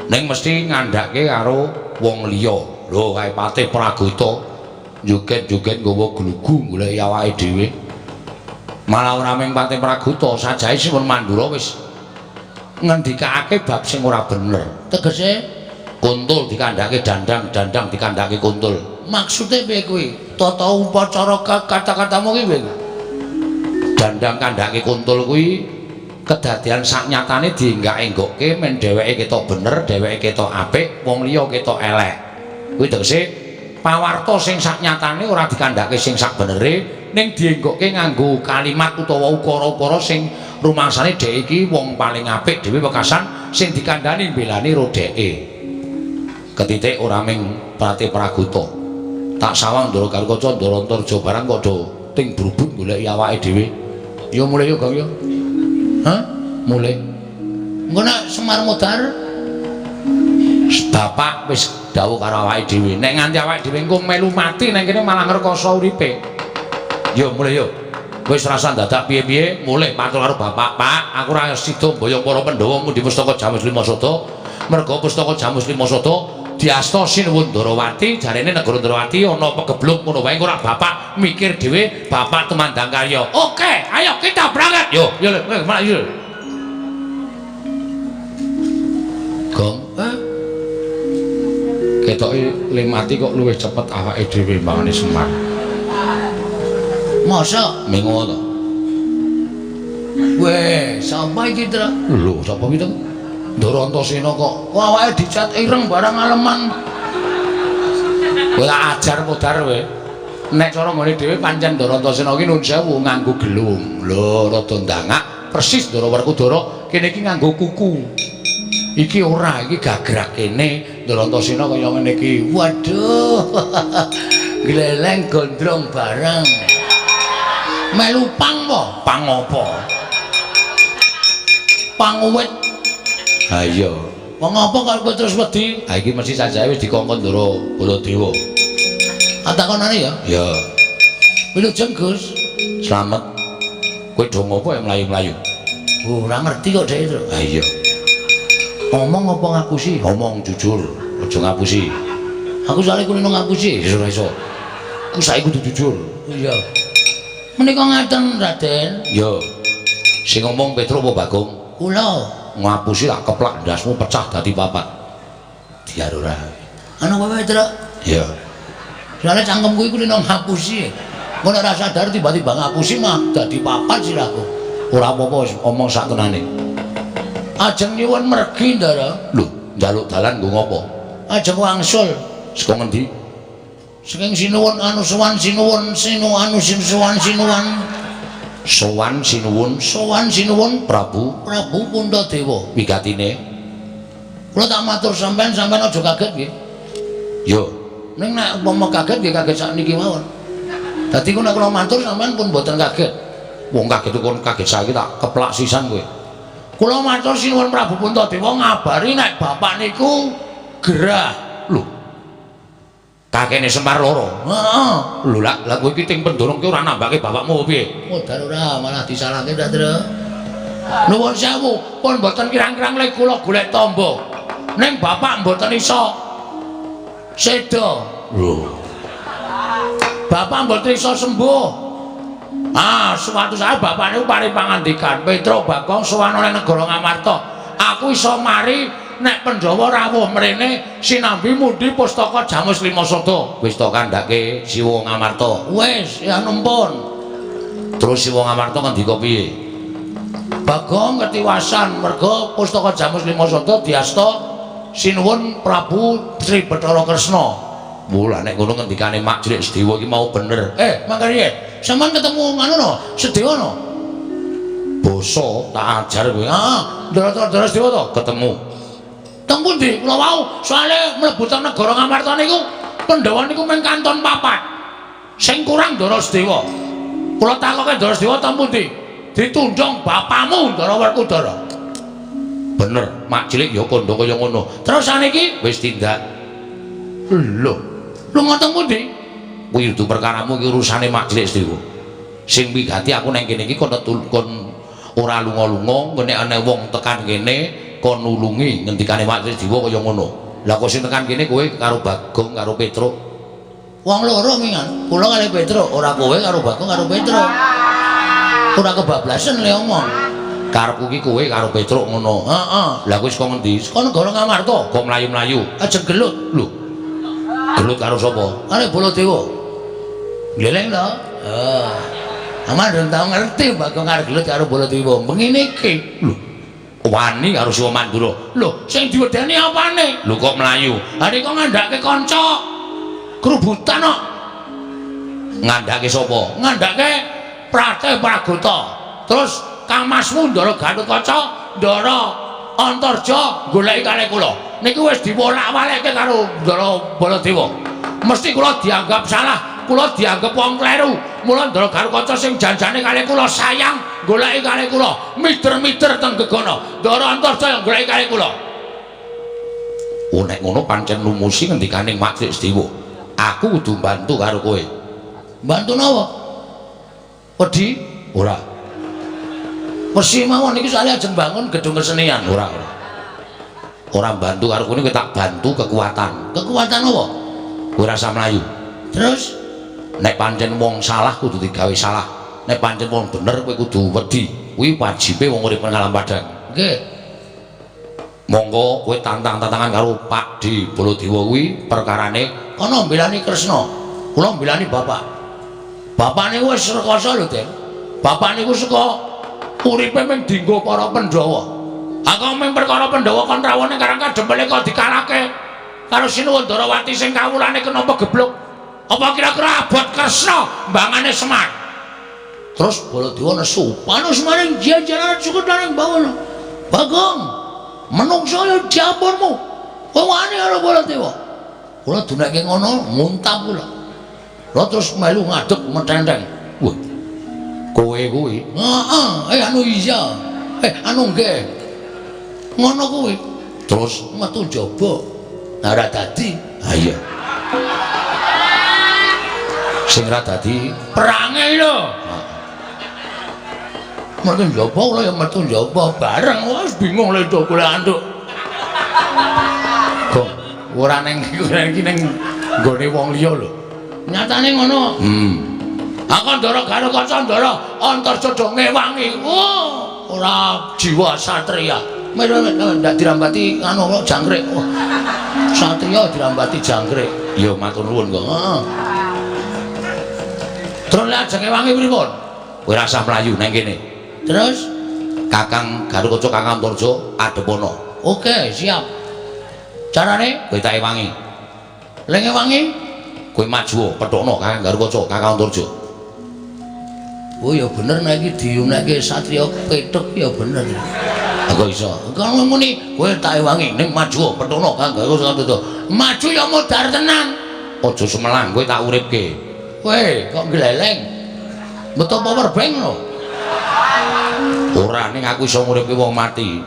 Ning mesti ngandhake karo wong liya. Lho kae Patih Pragota joget-joget nggawa glugu goleki awake dhewe. Malah ora mung Patih Pragota, sajahe Sinuwun Mandura wis ngendikake bab sing ora bener. Tegese kuntul dikandhake dandang, dandang dikandhake kuntul. Maksude piye kuwi? Tata upacara kata-katamu ki piye? Dandang kandhake kuntul kuwi kedadean sak nyatane dienggak-enggokke men dheweke ketok bener, dheweke ketok apik, wong liya ketok elek. Kuwi tegese pawarta sing sak nyatane ora dikandhake sing sak benere, ning dienggokke nganggo kalimat utawa ukara-ukara sing rumangsane dhek iki wong paling apik dhewe wekasan sing dikandhani mbelani ro dheke. Ketitik ora ming Patih Pragota. Tak sawang Ndara Garukaca Ndara Antarja barang kok do ting brubut goleki awake dhewe. Ya mulih yo Gong yo. Hah? Mulih. Engko nek Semar modar bapak wis dawuh karo awake dhewe. Nek nganti awake dhewe engko melu mati nang kene malah ngrekoso uripe. Yo mulih yo. Wis rasa dadak piye-piye, mulih matur karo bapak, "Pak, aku ora sida mboyong para Pandhawa mundhi pustaka Jamus Limasada. Merga pustaka Jamus Limasada diasta Sinuwun Ndarawati, jarene negara Ndarawati ana pegebluk ngono wae engko ora bapak mikir dhewe, bapak tumandang karya." Oke, ayo kita berangkat. Yo, yo, yo. Gong, ketoke le mati kok luwih cepet awake dhewe mbangane Semar. Masa mengo to? Weh, sapa iki, Tru? Lho, sapa iki to? Ndara Antasena kok awake dicat ireng barang aleman. Kowe tak ajar modar kowe. Nek cara nggone dhewe pancen Ndara Antasena iki nuwun sewu nganggo gelung. Lho, rada ndangak persis Ndara Werkudara kene iki nganggo kuku. Iki ora, iki gagrak kene Ndara Antasena kaya ngene iki. Waduh. Gleleng gondrong bareng. Melu pang po? Pang apa? Pang uwit. Ha iya. Wong apa kok kowe terus wedi? Ha iki mesti sajae wis dikongkon Ndara Baladewa. Takonane ya? Ya. Wilujeng Gus. Slamet. Kowe do ngopo ya mlayu-mlayu? Ora ngerti kok dhek itu. Ha iya. Ngomong apa ngapusi? Ngomong jujur, aja ngapusi. Aku soalnya kulino ngapusi. Wis ora iso. Ku saiki kudu jujur. Iya. Menika ngaten, Raden. Yo. Sing ngomong Petro apa Bagong? Kula. Ngapusi tak keplak ndasmu pecah dadi papat. Diar ora. Ana apa Petro? Iya. Soale cangkemku iku kulino ngapusi. Engko nek ora sadar tiba-tiba ngapusi mah dadi papat sirahku. Ora apa-apa wis omong sak tenane. Ajeng nyuwun mergi, Ndara. Lho, njaluk dalan nggo ngopo? Ajeng wangsul. Saka ngendi? Saking sinuwun anu sowan sinuwun sinu anu sin sowan sinuwun Sowan sinuwun sowan sinuwun Prabu Prabu Puntadewa. Wigatine. Kula tak matur sampean, sampean aja kaget nggih. Yo, Ning nek umpama kaget nggih kaget sakniki mawon. Dadi ku nek kula matur sampean pun mboten kaget. Wong kaget kon kaget saiki tak keplak sisan kowe. Kula matur sinuwun Prabu Puntadewa ngabari nek bapak niku gerah. Lho. Kakene Semar loro. Heeh. Lho lak lah kowe iki ting pendorong ki ora nambake bapakmu piye? Modar ora malah disalahke ta, Tru. Nuwun sewu, pun mboten kirang-kirang lek kula golek tamba. Ning bapak mboten iso seda. Lho. Bapak mboten iso sembuh. Ah, suatu saat bapak niku paring pangandikan, Petro Bagong sowan oleh negara Ngamarta. Aku iso mari nek Pandhawa rawuh mrene sinambi mundi pustaka Jamus Lima Sada. Wis to kandhake Siwa Ngamarta. Wis, ya numpun. Terus Siwa Ngamarta ngendika piye? Bagong ketiwasan merga pustaka Jamus Lima Sada diasta sinuwun Prabu Sri Bathara Kresna. Wah, nek ngono ngendikane Mak Cilik Sedewa iki mau bener. Mangkane sampean ketemu ngono no, Sedewa no. Basa tak ajar kowe. Heeh, ndara-ndara Sedewa to? Ketemu. Teng pundi? Kula wau soalé mlebu teng negara Ngamarta niku Pandhawa niku mung kanton papat. Sing kurang Ndara Sedewa. Kula takoke Ndara Sedewa teng pundi? Ditundhung bapamu Ndara Werkudara. Bener, Mak Cilik ya kandha kaya ngono. Terus saniki wis tindak. Lho, lunga teng pundi? Kuwi kudu perkaramu iki urusane Mak Cilik Sedewa. Sing wigati aku nang kene iki kon ora lunga-lunga, nek ana wong tekan kene kon nulungi ngendikane Mak Cilik Sedewa kaya ngono. Lah kok sing tekan kene kowe karo Bagong karo Petruk. Wong loro mingan, kula kali Petruk, ora kowe karo Bagong karo Petruk. Ora kebablasan le omong. Karepku iki kowe karo Petruk ngono. Heeh. Lah kowe saka ngendi? Saka negara Ngamarta. Kok mlayu-mlayu? Ajeng gelut. Lho. Gelut karo sapa? Karo Baladewa. Gleleng to? Heeh. Aman durung tau ngerti Bagong karo gelut karo Baladewa. Mengene iki. Lho. Wani karo Siwa Mandura. Lho, sing diwedeni apane? Lho kok mlayu? Ha nek kok ngandhake kanca kerubutan kok. Ngandhake sapa? Ngandhake Pratih Pragota. Terus Kamasmu Ndara Gatotkaca, Ndara Antarja goleki kalih kula. Niku wis diwolak-walekke karo Ndara Baladewa. Mesti kula dianggap salah, kula dianggap wong kleru. Mula Ndara Gatotkaca sing janjane kalih kula sayang goleki kalih kula, mider-mider teng gegana. Ndara Antarja goleki kalih kula. Oh nek ngono pancen lumusi ngendikane Mak Cilik Sedewa. Aku kudu bantu karo kowe. Bantu napa? Wedi? Ora. Persi mawon iki soalé ajeng bangun gedung kesenian. Ora, ora. Ora bantu karo kowe tak bantu kekuatan. Kekuatan apa? Kowe rasa mlayu. Terus nek pancen wong salah kudu digawe salah. Nek pancen wong bener kowe kudu wedi. Kuwi wajibe wong urip nang alam padang. Nggih. Monggo kowe tantang-tantangan karo Pak D Baladewa kuwi perkarane kono mbelani Kresna. Kula mbelani bapak. Bapak niku wis rekoso lho, Den. Bapak niku saka uripe mung dienggo para Pandhawa. Aku mung perkara Pandhawa kon rawuh ning Karang Kadempel kok dikalahke karo Sinuwun Darawati sing kawulane kenapa gebluk. Apa kira-kira abot Kresna mbangane Semar? Terus Baladewa nesu, panus maring jajaran sukutaning bawana. Bagong, menungso ya diampunmu. Kowe wani karo Baladewa. Kula dunekke ngono nguntap kula. Kula terus melu ngadeg metenteng. Wah. Kowe kuwi. Heeh, anu iya. Anu nggih. Ngono kuwi. Terus metu jaba. Ora dadi. Ha iya. Sing ra dadi perange lho. Metu njaba kula ya metu njaba bareng wis bingung lho do golek anduk. Gong, ora ning iki ning nggone wong liya lho. Nyatane ngono. Aku Ndara Garukaca Ndara Antarja do ngewangi. Oh, ora jiwa satria. Ndak dirambati anu kok jangkrik. Oh. Satria dirambati jangkrik. Ya matur nuwun kok. Heeh. Terus lek ajeng ngewangi pripun? Kowe ora usah mlayu nang kene. Terus Kakang Garukaca Kakang Antarja adhepono. Oke, siap. Carane kowe tak ewangi. Lek ngewangi kowe maju pethukno Kakang Garukaca Kakang Antarja. Oh ya bener nek iki diunekke satria pethuk ya bener. Aku iso. Kalau muni kowe tak ewangi ning maju pethukno Kakang Garukaca Antarja. Maju ya modar tenan. Aja sumelang kowe tak uripke. Kowe kok gleleng. Metu power bank lho. Ora ning aku iso nguripke wong mati.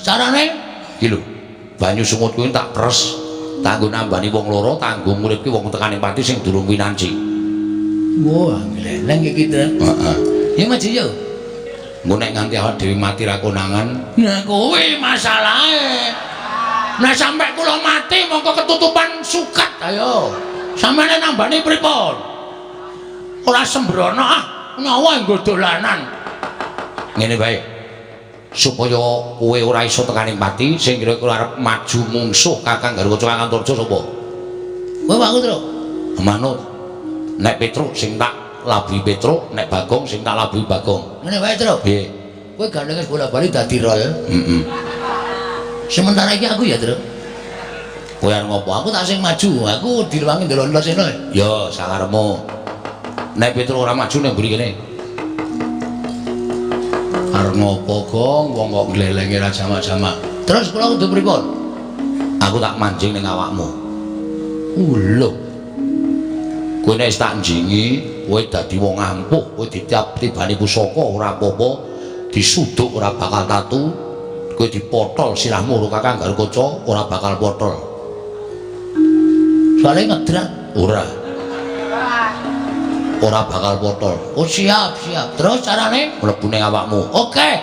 Carane iki lho. Banyu sungut kuwi tak pres, tak nggo nambani wong loro, tak nggo nguripke wong tekane pati sing durung winanci. Wah, gleleng iki ta. Heeh. Ya maju yo. Engko nek nganti awak dhewe mati ra konangan, nah kuwi masalahe. Nek sampe kula mati mongko ketutupan suket ayo. Sampeyan nambani pripun? Ora sembrono ah, nyawa nggo dolanan. Ngene wae. Supaya kowe ora iso tekane pati, sing kira-kira arep maju mungsuh Kakang Garukaca Kakang Antarja sapa? Kowe aku, Truk. Manut. Nek Petruk sing tak labuhi Petruk, nek Bagong sing tak labuhi Bagong. Ngene wae, Truk. Piye? Kowe gandeng wis bola-bali dadi rol. Heeh. Sementara iki aku ya, Truk. Kowe arep ngopo? Aku tak sing maju, aku direwangi ndelok Antasena. Ya, sakarepmu. Nek Petruk ora maju ning mburi kene. Arep ngopo, Gong? Wong kok glelenge ra jamak-jamak. Terus kula kudu pripun? Aku tak manjing ning awakmu. Lho. Kowe nek wis tak njingi, kowe dadi wong ampuh, kowe ditibani pusaka ora apa-apa, disuduk ora bakal tatu, kowe dipotol sirahmu karo Kakang Garukaca ora bakal potol. Soale ngedrak ora. Ora bakal potol. Oh siap, siap. Terus carane mlebu ning awakmu. Oke.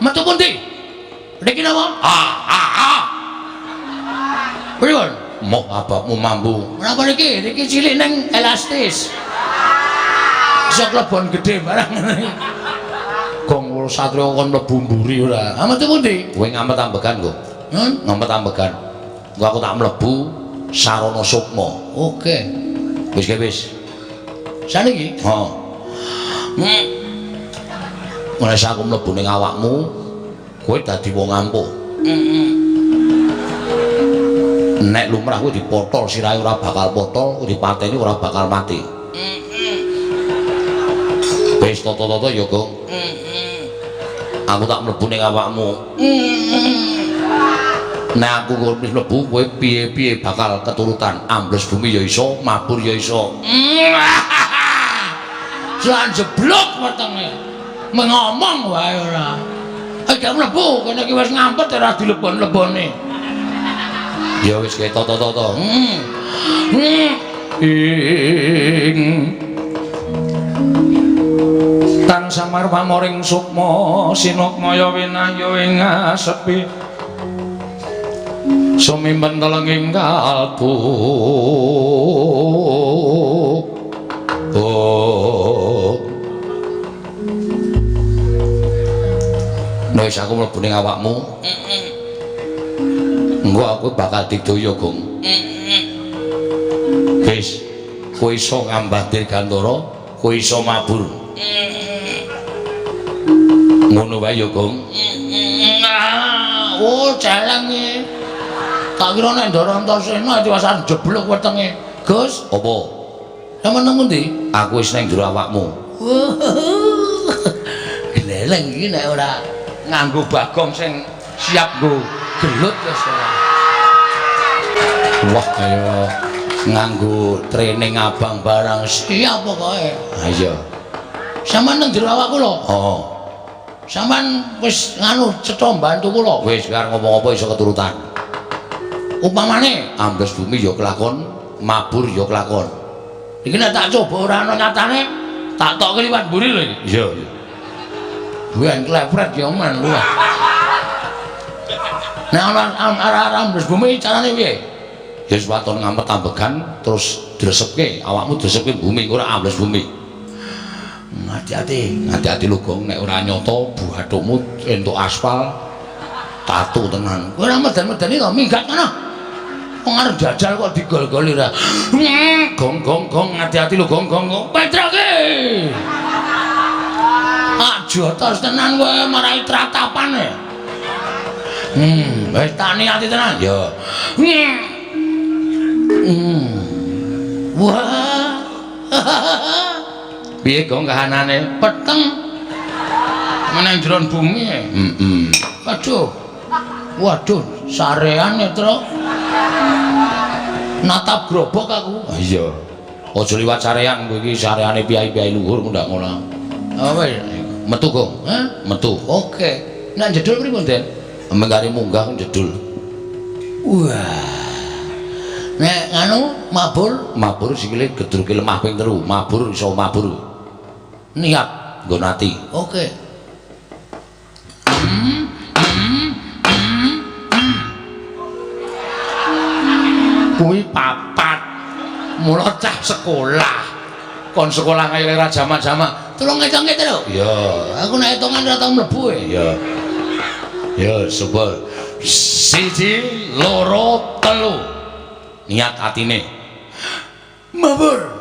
Metu pundi? Niki napa? Ah ah ah. Pripun? Moh abakmu mambu. Kenapa niki? Niki cilik ning elastis. Iso klebon gedhe barang ngene. Gong satria kon mlebu mburi ora. Ah metu pundi? Kowe ngamet ambegan kok. Hmm? Ngamet ambegan. Engko aku tak mlebu sarana sukma. Oke. Wis ke wis. Saniki? Heeh. Mulai aku mlebu ning awakmu, kowe dadi wong ampuh. Nek lumrah kowe dipotol sirahe ora bakal potol, kowe dipateni ora bakal mati. Wis tata-tata ya, Gong. Aku tak mlebu ning awakmu. Nek aku wis mlebu, kowe piye-piye bakal keturutan. Ambles bumi ya iso, mabur ya iso. Jan jeblok wetenge. Mengomong wae ora. Iki mlebu kene iki wis ngampet ora dilebon-lebone. Ya wis kae tata-tata. Ing tan samar pamoring sukma sinukmaya winahya ing asepi sumimpen telenging kalbu. Oh. Nek aku mlebu ning awakmu, engko aku bakal didaya, Gong. Wis, kowe iso ngambah dirgantara, kowe iso mabur. Ngono wae ya, Gong. Oh, celeng iki. Tak kira nek Ndara Antasena diwasan jeblok wetenge. Gus, apa? Sampeyan nang ngendi? Aku wis nang jero awakmu. Gleleng iki nek ora nganggo Bagong sing siap nggo gelut wis ora. Wah, kaya nganggo training abang barang siap pokoke. Ha iya. Sampeyan nang jero awak kula? Heeh. Sampeyan wis nganu cetha mbantu kula. Wis arep ngomong apa iso keturutan. Upamane ambles bumi ya kelakon, mabur ya kelakon. Iki nek tak coba ora ana nyatane, tak tokke liwat mburi lho iki. Iya, iya. Ben klepret ya men luwih. Nek ana arah-arah ambles bumi carane piye? Ya wis waton ngampet ambegan terus dresepke, awakmu dresepke bumi ora ambles bumi. Hati-hati. Hati-hati lho Gong, nek ora nyata buhathukmu entuk aspal tatu tenan. Kowe ora meden-medeni to, minggat kono. Wong arep jajal kok digol-goli ora. Gong gong gong, hati-hati lho Gong gong. Petruk ki. Ah jotos tenan kowe marai tratapan e. Wis tak niati tenan. Ya. Wah. Piye Gong kahanane? Peteng. Meneng jero bumi. Heeh. Aduh. Waduh, sarean ya, Truk. Natap grobok aku. Iya. Aja liwat sarean kowe iki, sareane piyai-piyai luhur ndak ngono. Oh wis, metu Gong. Hah? Metu. Oke. Nek jedul pripun, Den? Mengkare munggah jedul. Wah. Nek nganu mabur, mabur sikile gedruke lemah ping 3, mabur iso mabur. Niat nggon ati. Oke. Kuwi papat. Mula cah sekolah. Kon sekolah kaya ora jamak-jamak. Tulung ngitung-ngitung lho. Iya. Aku nek hitungan ora tau mlebu e. Iya. Ya, coba. 1 2 3. Niat atine. Mabur.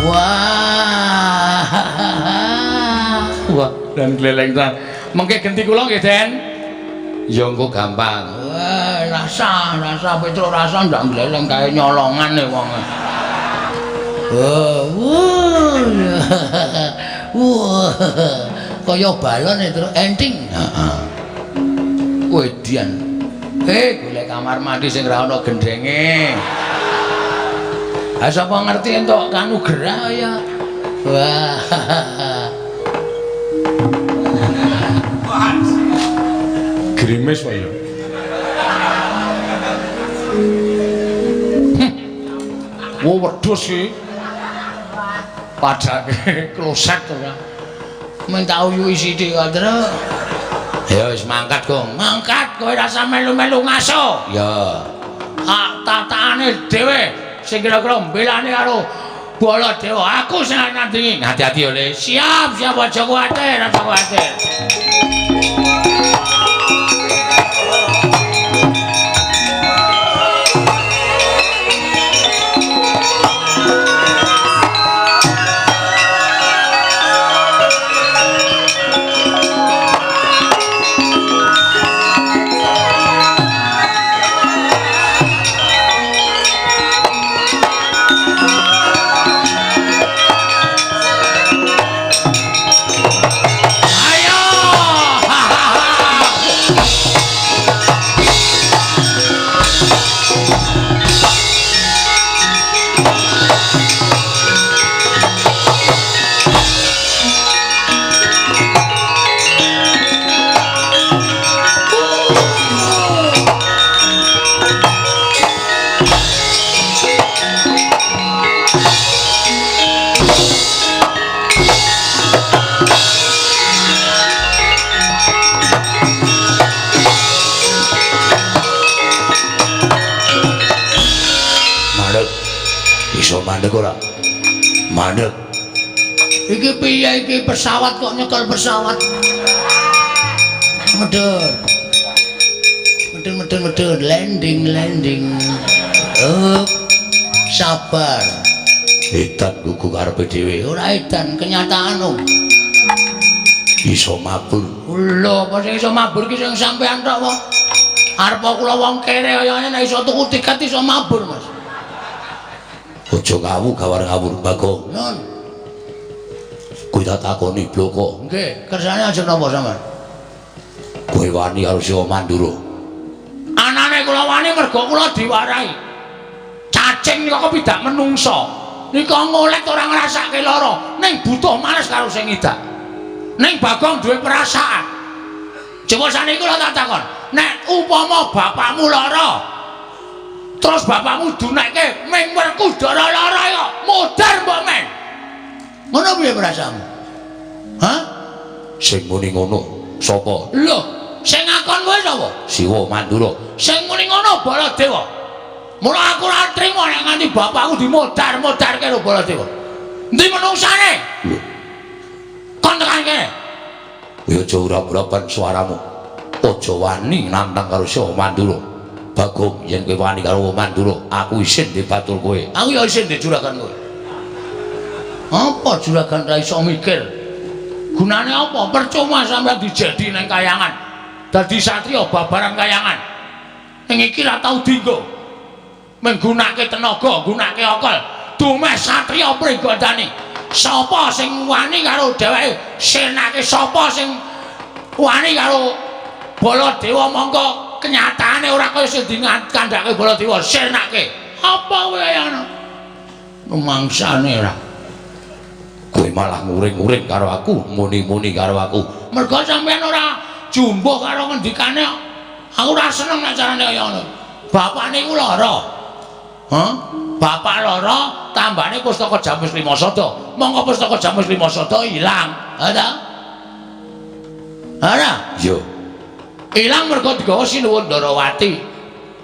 Wah. Wah, dan gleleng tenan. Mengke genti kula nggih, Den. Ya engko gampang. Wah, rasa Petro rasa ndak gleleng kae nyolongan e wong. Wah. Wah. Kaya balon e terus enting. Heeh. Wedian. Golek kamar mandi sing ora ana gendhenge. Ha sapa ngerti entuk kanugrah ya. Wah. Grimis wae ya. Wo wedhus iki. Padake kloset ora. Men tak uyuhi sithik kok, Truk. Ya wis mangkat, Gong. Mangkat kowe rasa melu-melu ngaso. Ya. Ah tataane dhewe sing kira-kira mbelane karo Baladewa. Aku sing nandingi. Hati-hati yo, Le. Siap, siap aja kuwatir, aja kuwatir. Iso mandek ora? Mandek. Iki piye iki pesawat kok nyekel pesawat? Medhun. Medhun medhun medhun landing landing. Up. Sabar. Edan gugu karepe dhewe. Ora edan kenyataan om. Iso mabur. Lho, apa sing iso mabur ki sing sampean tok wae. Arep kula wong kere kaya ngene nek iso tuku tiket iso mabur, Mas. Aja ngawu gawar ngawur Bagong. Nun. Kowe tak takoni bloko. Nggih, kersane ajeng napa sampean? Kowe wani karo Siwa Mandura. Anane kula wani mergo kula diwarahi. Cacing nika kepidak menungsa. Nika ngolet ora ngrasake lara, ning butuh males karo sing ngidak. Ning Bagong duwe perasaan. Coba saniki kula tak takon, nek upama bapakmu lara, Terus bapakmu dunekke ming Werkudara lara ya modar mbok men. Ngono piye perasaanmu? Hah? Sing muni ngono sapa? Lho, sing ngakon kowe sapa? Siwa Mandura. Sing muni ngono Baladewa. Mula aku ora trimo nek nganti bapakku dimodar-modarke karo Baladewa. Endi menungsane? Lho, Kon tekan kene. kowe aja ura-urapan suaramu. Aja wani nantang karo Siwa Mandura. Bagong, yen kowe wani karo Mandura, aku isin dibatul kowe. Aku ya isin di juragan kowe. Apa juragan ra iso mikir? Gunane apa? Percuma sampeyan dijadi nang kayangan. Dadi satriya babaran kayangan. Ning iki ra tau dienggo. Menggunake tenaga, nggunake akal. Dumeh satriya Pringgondani. Sapa sing wani karo dheweke? Senake sapa sing wani karo Baladewa mongko kenyataane ora kaya sing dikandhake Baladewa. Senake. Apa kowe ana? Rumangsane ora. Kowe malah nguring-nguring karo aku, muni-muni karo aku. Mergo sampeyan ora jumbuh karo ngendikane. Aku ora seneng nek carane kaya ngono. Bapakne iku lara. Hah? Bapak lara, tambane pustaka Jamus Lima Sada. Mongko pustaka Jamus Lima Sada ilang. Ha ta? Ora? Iya. Ilang mergo digawa Sinuwun Ndarawati.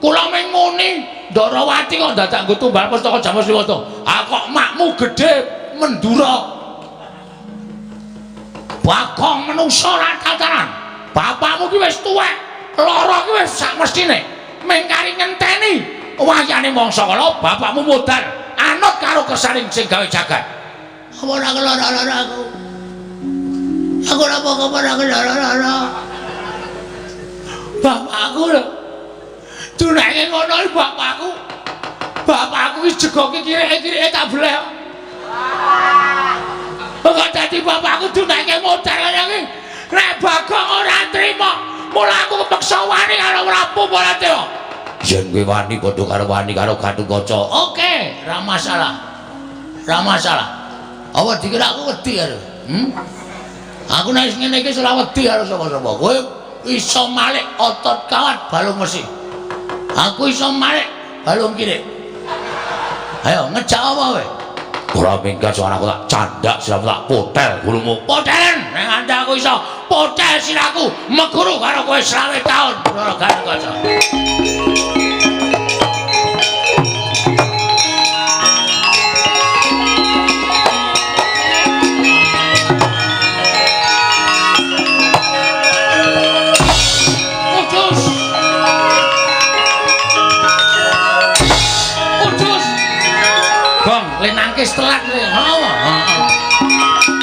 Kula mung muni Ndarawati kok dadak nggo tumbal pustaka Jamus Lima Sada. Ah kok makmu gedhe Mendura. Bagong menungsa ora tataran. Bapakmu ki wis tuwek, lara ki wis sak mestine. Mung kari ngenteni wayane mangsa kala bapakmu modar anut karo kersaning sing gawe jagat. Apa ora kelara-lara aku? Aku ora apa-apa ora kelara-lara. Bapakku lho. Dunake ngono iki bapakku. Bapakku iki jegoke kireke-kireke tak bleh. Kok dadi bapakku dunake modar kaya iki. Nek Bagong ora trima, mula aku kepeksa wani karo Prabu Baladewa. Yen kowe wani padha karo wani karo Gatotkaca. Oke, ra masalah. Ra masalah. Apa dikira aku wedi karo? Aku nek ngene iki ora wedi karo sapa-sapa. Kowe iso malik otot kawat balung mesi. Aku iso malik balung kirik. Ayo ngejak apa kowe? Ora minggat suaraku tak candak siramu tak potel gulumu. Potelen nek nganti aku iso potel siraku meguru karo kowe 20 taun. Ora Gatotkaca. Ucus. Ucus. Gong, le nangkis telat le. Heeh. Heeh.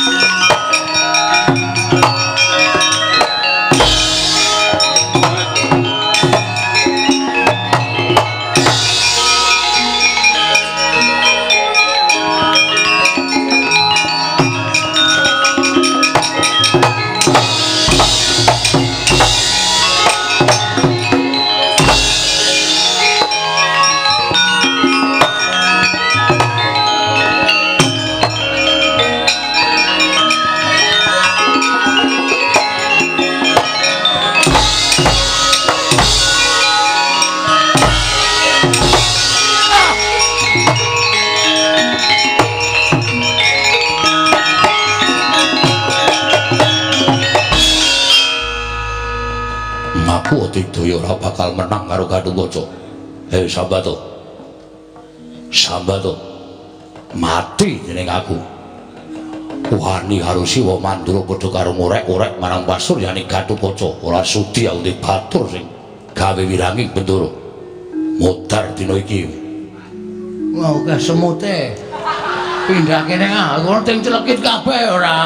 Aku Adidaya ora bakal menang karo Gatotkaca. Hei Sambato. Sambato. Mati dening aku. Wani karo Siwa Mandura padha karo ngorek-orek marang pasuryane Gatotkaca. Ora sudi aku dibatur sing gawe wiranging Bendara. Modar dina iki. Wah, akeh semute. Pindah kene ah, aku ting celekit kabeh ora.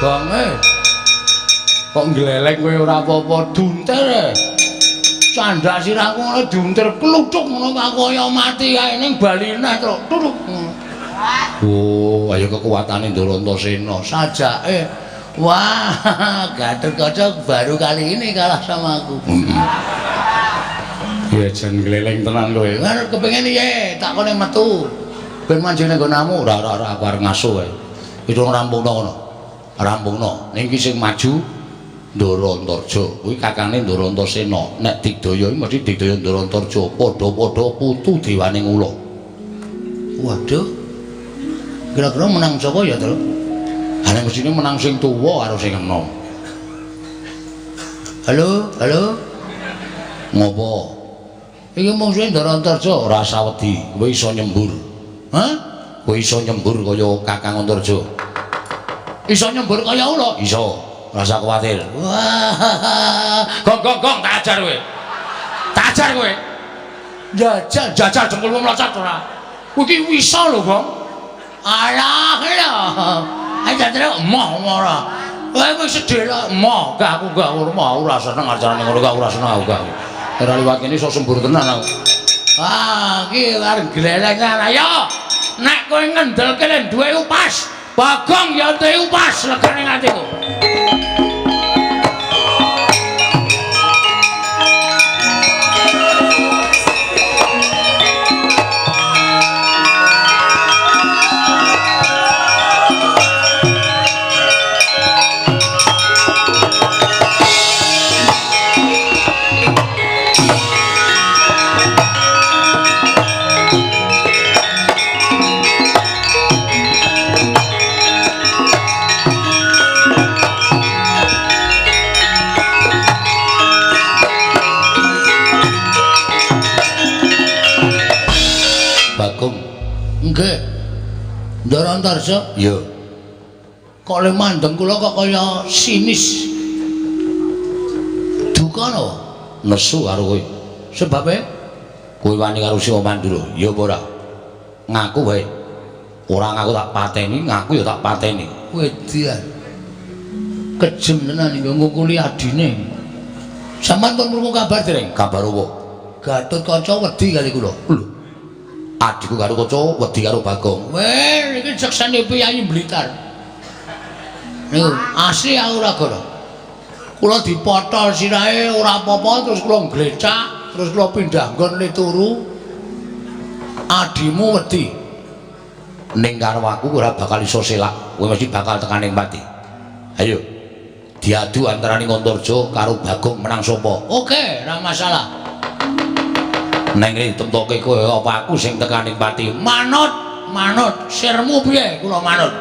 Gonge. Kok ngleleng kowe ora apa-apa duntir. Candak sirahku ngono diuntir kluthuk ngono aku kaya mati kae ning bali neh truk. Tutuk. Oh, ayo kekuatane Ndorantosena. Sajake. Wah, Gatotkaca baru kali ini kalah sama aku. Ya jan ngleleng tenan kowe. Lah kepengin piye? Tak kone metu. Ben manjing nang nggonamu. Ora ora ora aku arep ngaso wae. Wis rampungno ngono. Rampungno. Ning iki sing maju Ndara Antarja. Kuwi kakane Ndara Antasena. Nek digdaya iki mesti digdaya Ndara Antarja. Padha-padha putu dewane ula. Waduh. Kira-kira menang sapa ya, Tru? Ha nek mestine menang sing tuwa karo sing enom. Halo, halo. Ngopo? Iki mungsuhe Ndara Antarja ora usah wedi, kowe iso nyembur. Hah? Kowe iso nyembur kaya Kakang Antarja. Iso nyembur kaya ula? Iso. Ora usah kuwatir. Wah. Gong gong gong tak ajar kowe. Tak ajar kowe. Jajal jajal jengkulmu mlocot ora. Kowe iki wisa lho, Gong. Alah lho. Ayo jajal emoh ora. Kowe wis sedih lho, emoh. Gak aku gak ora ora seneng acarane ngono gak ora seneng aku gak. Ora liwat kene iso sembur tenan aku. Ah, iki arep glelengan. Ayo. Nek kowe ngendelke len duwe upas, Bagong ya duwe upas legane atiku. Nggih. Ndara Antarja? Iya. Kok le mandeng kula kok kaya sinis. Duka napa? Nesu karo kowe. Sebabe kowe wani karo Siwa Mandura. Ya apa ora? Ngaku wae. Ora ngaku tak pateni, ngaku ya tak pateni. Wedian. Kejem tenan iki ngungkuli adine. Sampeyan pun krungu kabar dereng? Kabar opo? Gatotkaca wedi kali kula. Lho. Adikku karo kaca wedi karo Bagong. Weh, iki seksene piyayi Blitar. Niku asli aku ora goro. Kula dipotol sirahe ora apa-apa terus kula nglecak, terus kula pindah nggon le turu. Adimu wedi. Ning karo aku ora bakal iso selak. Kowe mesti bakal tekan ning pati. Ayo. Diadu antarane Antarja karo Bagong menang sapa? Oke, ora masalah. Neng rene temtoke kowe apa aku sing tekaning pati? Manut, manut. Sirmu piye? Kula manut.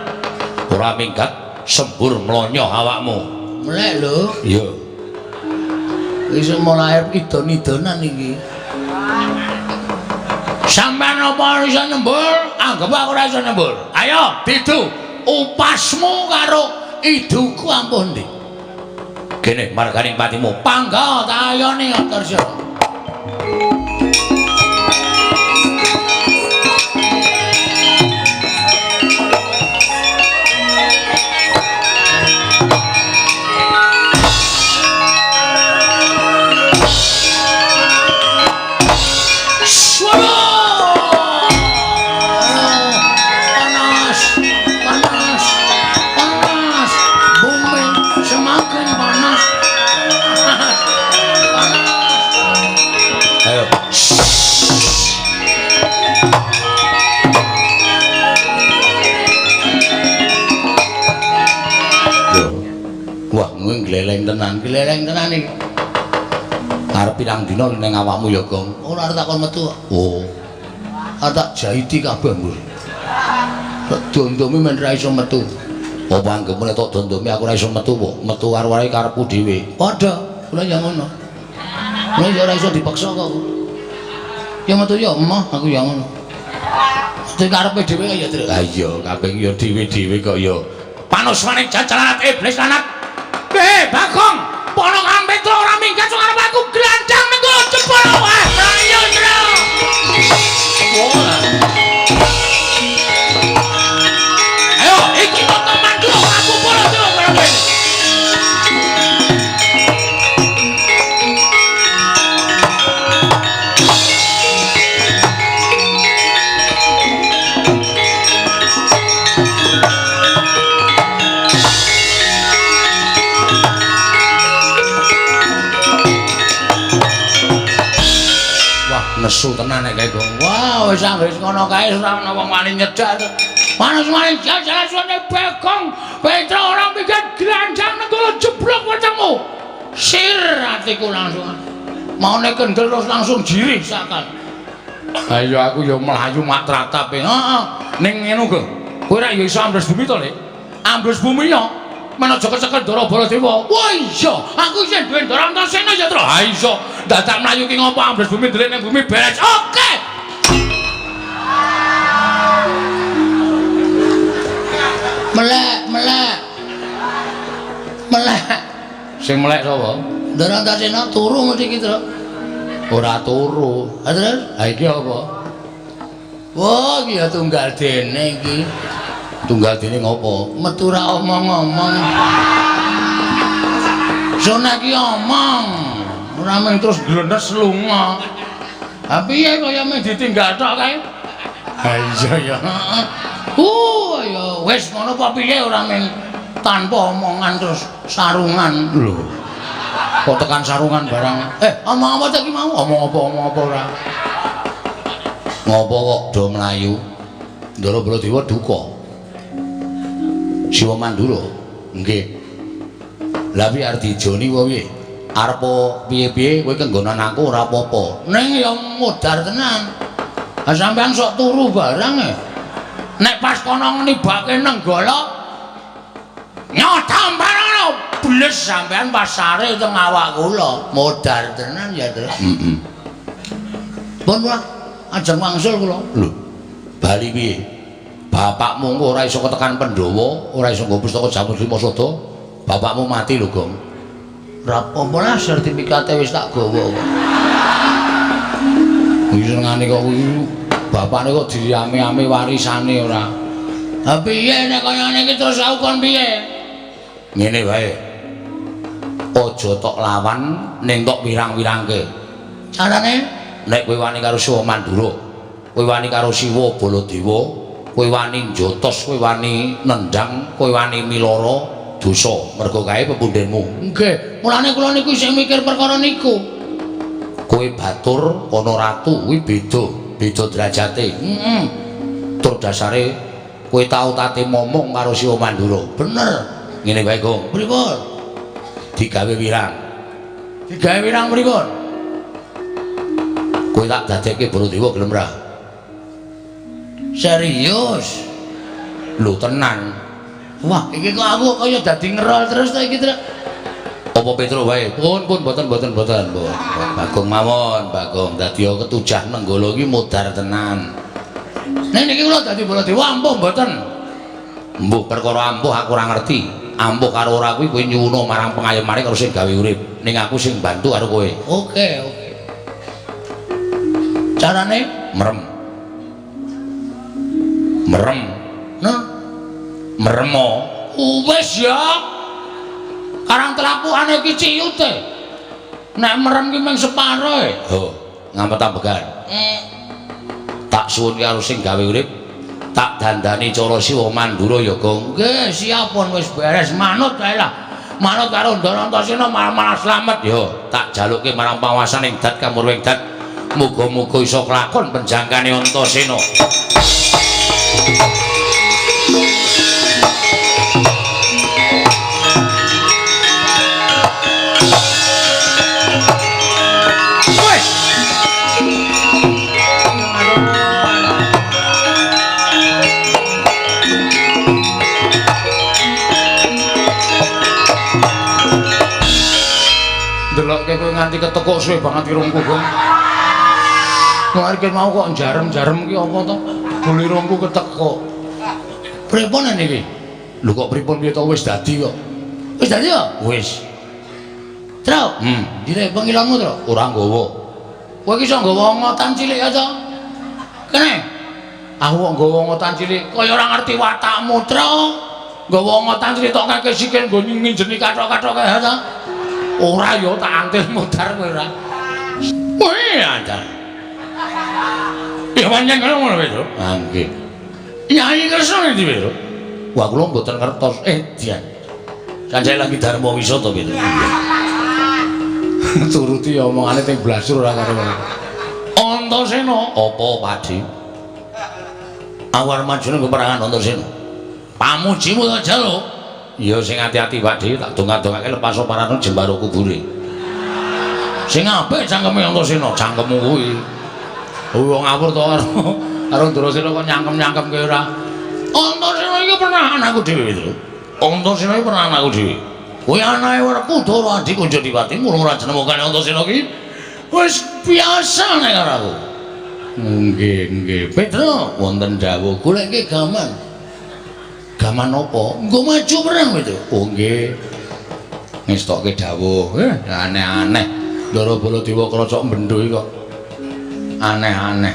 Ora minggat sembur mlonyoh awakmu. Melek lho. Iya. Wis mulai idon-idonan iki. Sampeyan apa iso nyembur? Anggep aku ora iso nyembur. Ayo, didu. Upasmu karo iduku ampuh ndi? Kene marganing patimu. Pangga tak ayone Antarja. Gleleng tenan, gleleng tenan iki. Arep pirang dina ning awakmu ya, Gong? Ora arep takon metu. Oh. Arep tak jahiti kabeh, Mbur. Tak dondomi men ra iso metu. Apa anggepmu nek tak dondomi aku ora iso metu apa? Metu karo wae karepku dhewe. Padha, kula ya ngono. Kula ya ora iso dipaksa kok. Ya metu ya emoh, aku ya ngono. Metu karepe dhewe ya, Tru. Ha iya, kabeh ya dhewe-dhewe kok ya. Panuswane jajalan iblis lanat. Bagong, Ponokan Petro ora minggat sing arep aku glandang mengko jebol wae. Ayo, Tru. Ayo, iki kok Mandura ora kumpul Tru karo kowe. Nesu tenan nek kae, Gong. Wah, wis anggere ngono kae ora ana wong wani nyedak. Panas maning jajaran suwane Bagong, Petro ora mikir granjang nenggala jeblok wetengmu. Sir atiku langsung. Maune kendel terus langsung jirih sakal. Ayo aku ya mlayu mak tratap. Heeh. Ning ngono go. Kowe ra ya iso ambles bumi to, Lek? Ambles bumi ya. Men aja kecekel Ndara Baladewa. Wah iya, aku isih duwe Ndara Antasena ya, Tru. Ha iso. Dadak mlayu ki ngopo ambles bumi ndelik ning bumi beres. Oke. Melek, melek. Melek. Sing melek sapa? Ndara Antasena turu mesti iki, Tru. Ora turu. Ha terus? Ha iki apa? Wah, iki ya tunggal dene iki. Tunggal dene ngopo? Metu ra omong-omong. Sona iki omong, ora mung terus glenes lunga. Ha piye kaya mung ditinggal tok kae? Ha iya ya. Heeh. Ya wis ngono apa piye ora mung tanpa omongan terus sarungan. Lho. Kok tekan sarungan barang? Omong apa ta iki mau? Omong apa omong apa ora? Ngopo kok do mlayu? Ndara Baladewa duka. Siwa Mandura. Nggih. Lah piye arep dijoni apa piye? Arep piye-piye kowe kenggonan aku ora apa-apa. Ning ya modar tenan. Ha sampean sok turu barang e. Nek pas kono nibake Nenggala nyotamparana bles sampean pasare teng awak kula. Modar tenan ya, Tru. Heeh. Pun lah, ajeng wangsul kula. Lho, bali piye? Bapakmu engko ora iso ketekan Pandhawa, ora iso nggo pustaka Jamus Lima Sada. Bapakmu mati lho, Gong. Ora apa-apa lah, sertifikate wis tak gawa kok. Kuwi senengane kok kuwi bapakne kok diame-ame warisane ora. Ha piye nek kaya ngene iki terus aku kon piye? Ngene wae. Aja tok lawan ning tok wirang-wirangke. Carane nek kowe wani karo Siwa Mandura, kowe wani karo Siwa Baladewa, kowe wani njotos, kowe wani nendang, kowe wani miloro dosa mergo kae pepundhenmu. Nggih, mulane kula niku isih mikir perkara niku. Kowe batur ana ratu kuwi beda, beda derajate. Heeh. Tur dasare kowe tau tate momong karo Siwa Mandura. Bener. Ngene wae, Gong. Pripun? Digawe wirang. Digawe wirang pripun? Kowe tak dadekke Baladewa gelem ra? Serius? Lho tenan. Wah, iki kok aku kaya dadi ngerol terus ta iki, Tru. Apa Petro wae? Pun pun boten boten boten, pun. Bagong mawon, Bagong. Dadi ketujah Nenggala iki modar tenan. Nek niki kula dadi Baladewa ampuh mboten? Mbuh perkara ampuh aku ora ngerti. Ampuh karo ora kuwi kowe nyuwuna marang pengayomane karo sing gawe urip. Ning aku sing bantu karo kowe. Oke, oke. Carane merem. Merem. Nah, meremo. Wis ya. Karang telapukane iki ciyute. Nek merem ki mung separo e. Ho, ngampet ambegan. Tak suwun karo sing gawe urip, tak dandani cara Siwa Mandura ya, Gong. Nggih, siap pun wis beres manut kae lah. Manut karo Ndara Antasena malah slamet. Yo, tak jaluke marang panguwasaning dat kamurwing dat. Muga-muga iso kelakon penjangkane Antasena. Ndelokke kowe nganti ketekuk suwe banget irungku, Gong. Kok mau kok jarem-jarem ki apa to? Gol irungku ketekuk. Pripun niki? Lho kok pripun piye to wis dadi kok. Wis dadi ya? Wis. Tru. Dire pengilangmu, Tru. Ora nggawa. Kowe iki iso nggawa ngotan cilik ya to? Kene. Aku kok nggawa ngotan cilik kaya ora ngerti watakmu, Tru. Nggawa ngotan cilik tok kake sikil nggo nginjeni kathok-kathok kae to. Ora ya tak antil modar kowe ora. Wih, anjar. Ya pancen ngono lho, Tru. Ha nggih. Nyai Kresna endi, Tru? Wah, kula mboten ngertos. Dian. Sanjay lagi dharma wisata, Tru. Turuti omongane teng blasur ora karo. Antasena apa, Pakdi? Aku arep maju ning peperangan Antasena. Pamujimu tak jaluk. Ya sing ati-ati Pak Dewi tak dongak-dongake lepas parano jembaro kubure. Sing apik cangkeme Antasena, cangkemmu kuwi. Wong ngawur to karo Antasena kok nyangkem-nyangkemke ora. Antasena iki pernah anakku dhewe Petro. Antasena iki pernah anakku dhewe. Kuwi anake Werkudara Adi Kunjodipati mula ora jenemokane Antasena iki wis biasa nek karo aku. Nggih, nggih. Petro wonten dawuh goleke gaman. Gaman apa? Nggo maju perang Petro. Oh nggih. Ngestokke dawuh. Aneh-aneh. Ndara Baladewa krocok bendho iki kok aneh-aneh.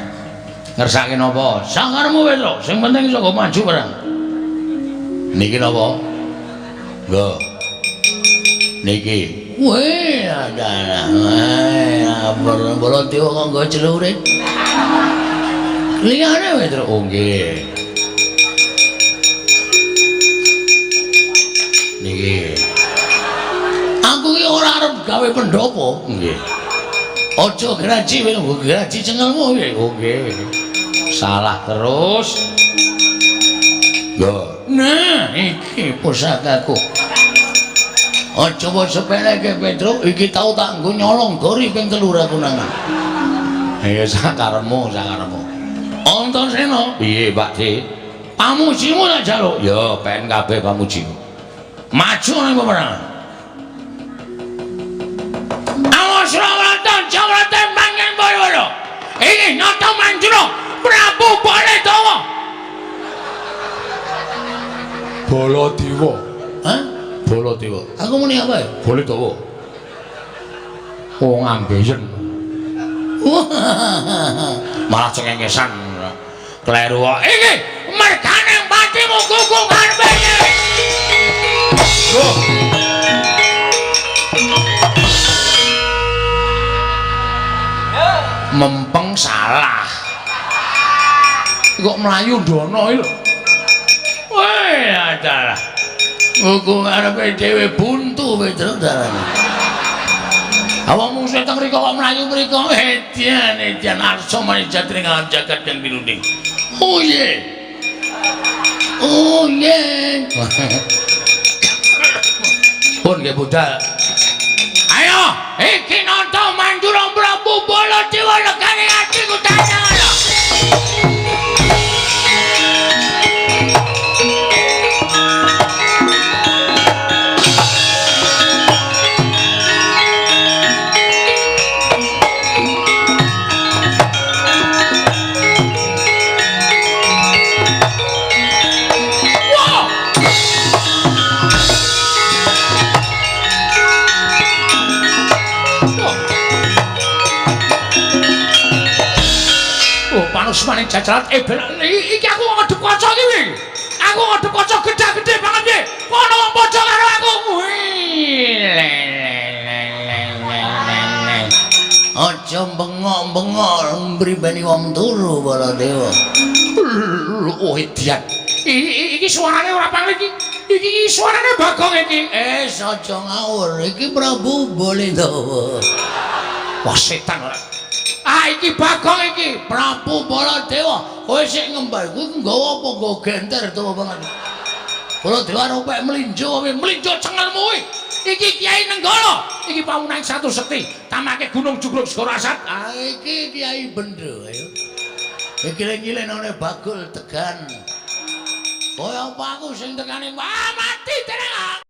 Ngersake napa? Sakaremu Petro, sing penting iso nggo maju perang. Niki napa? Nggo. Niki. Weh, adalah. Weh, Baladewa kok nggo celure. Liyane Petro. Oh nggih. Niki. Aku iki ora arep gawe pendopo. Nggih. Aja graji kowe nggo graji cengelmu piye? Oh nggih. Salah terus. Lho, nah iki pusakaku. Aja mbok sepeleke Petro, iki tau tak nggo nyolong gori ping 3 aku nangan. Ya sakaremu, sakaremu. Antasena, piye Pak De? Pamujimu tak jaluk. Ya pen kabeh pamujimu. Maju ning peperangan. Awas Surawarta, Jawarta mangan boyo. Iki nata manjura Prabu Baladewa. Baladewa. Hah? Baladewa. Aku muni apa ya? Baladewa. Wong ambeien. Malah cengengesan. Kleru kok. Iki mergane patimu gugungan piye? Loh. Mempeng salah. Kok mlayu ndono iki lho. Weh, adalah. Gugung arepe dhewe buntu Petro dalane. Awak mung teng mriko kok mlayu mriko edian edian arsa manijat ring alam jagat kang pinunding. Oh ye. Oh ye. Pun nggih budal. Ayo, iki nonton Manjura Prabu Baladewa legane atiku tanya. Panusmane jajaran ebel iki aku ngadep kaca iki wi. Aku ngadep kaca gedhe-gedhe banget piye. Ono wong padha karo aku. Aja bengok-bengok mribeni wong turu Baladewa. Oh edian. Iki suarane ora pangli iki. Iki suarane Bagong iki. Aja ngawur. Iki Prabu Baladewa. Wah setan ora. Ah iki Bagong iki, Prabu Baladewa. Kowe sik ngembar kuwi nggawa apa nggawa genter to banget. Baladewa ropek mlinjo kowe mlinjo cengelmu kuwi. Iki Kiai Nenggala, iki pawunan satu sekti, tamake Gunung Jugruk Segara Asat. Ah iki Kiai Bendho ayo. Iki lengi-lenone Bagul Tegan. Kaya apa aku sing tekane? Wah mati tenang.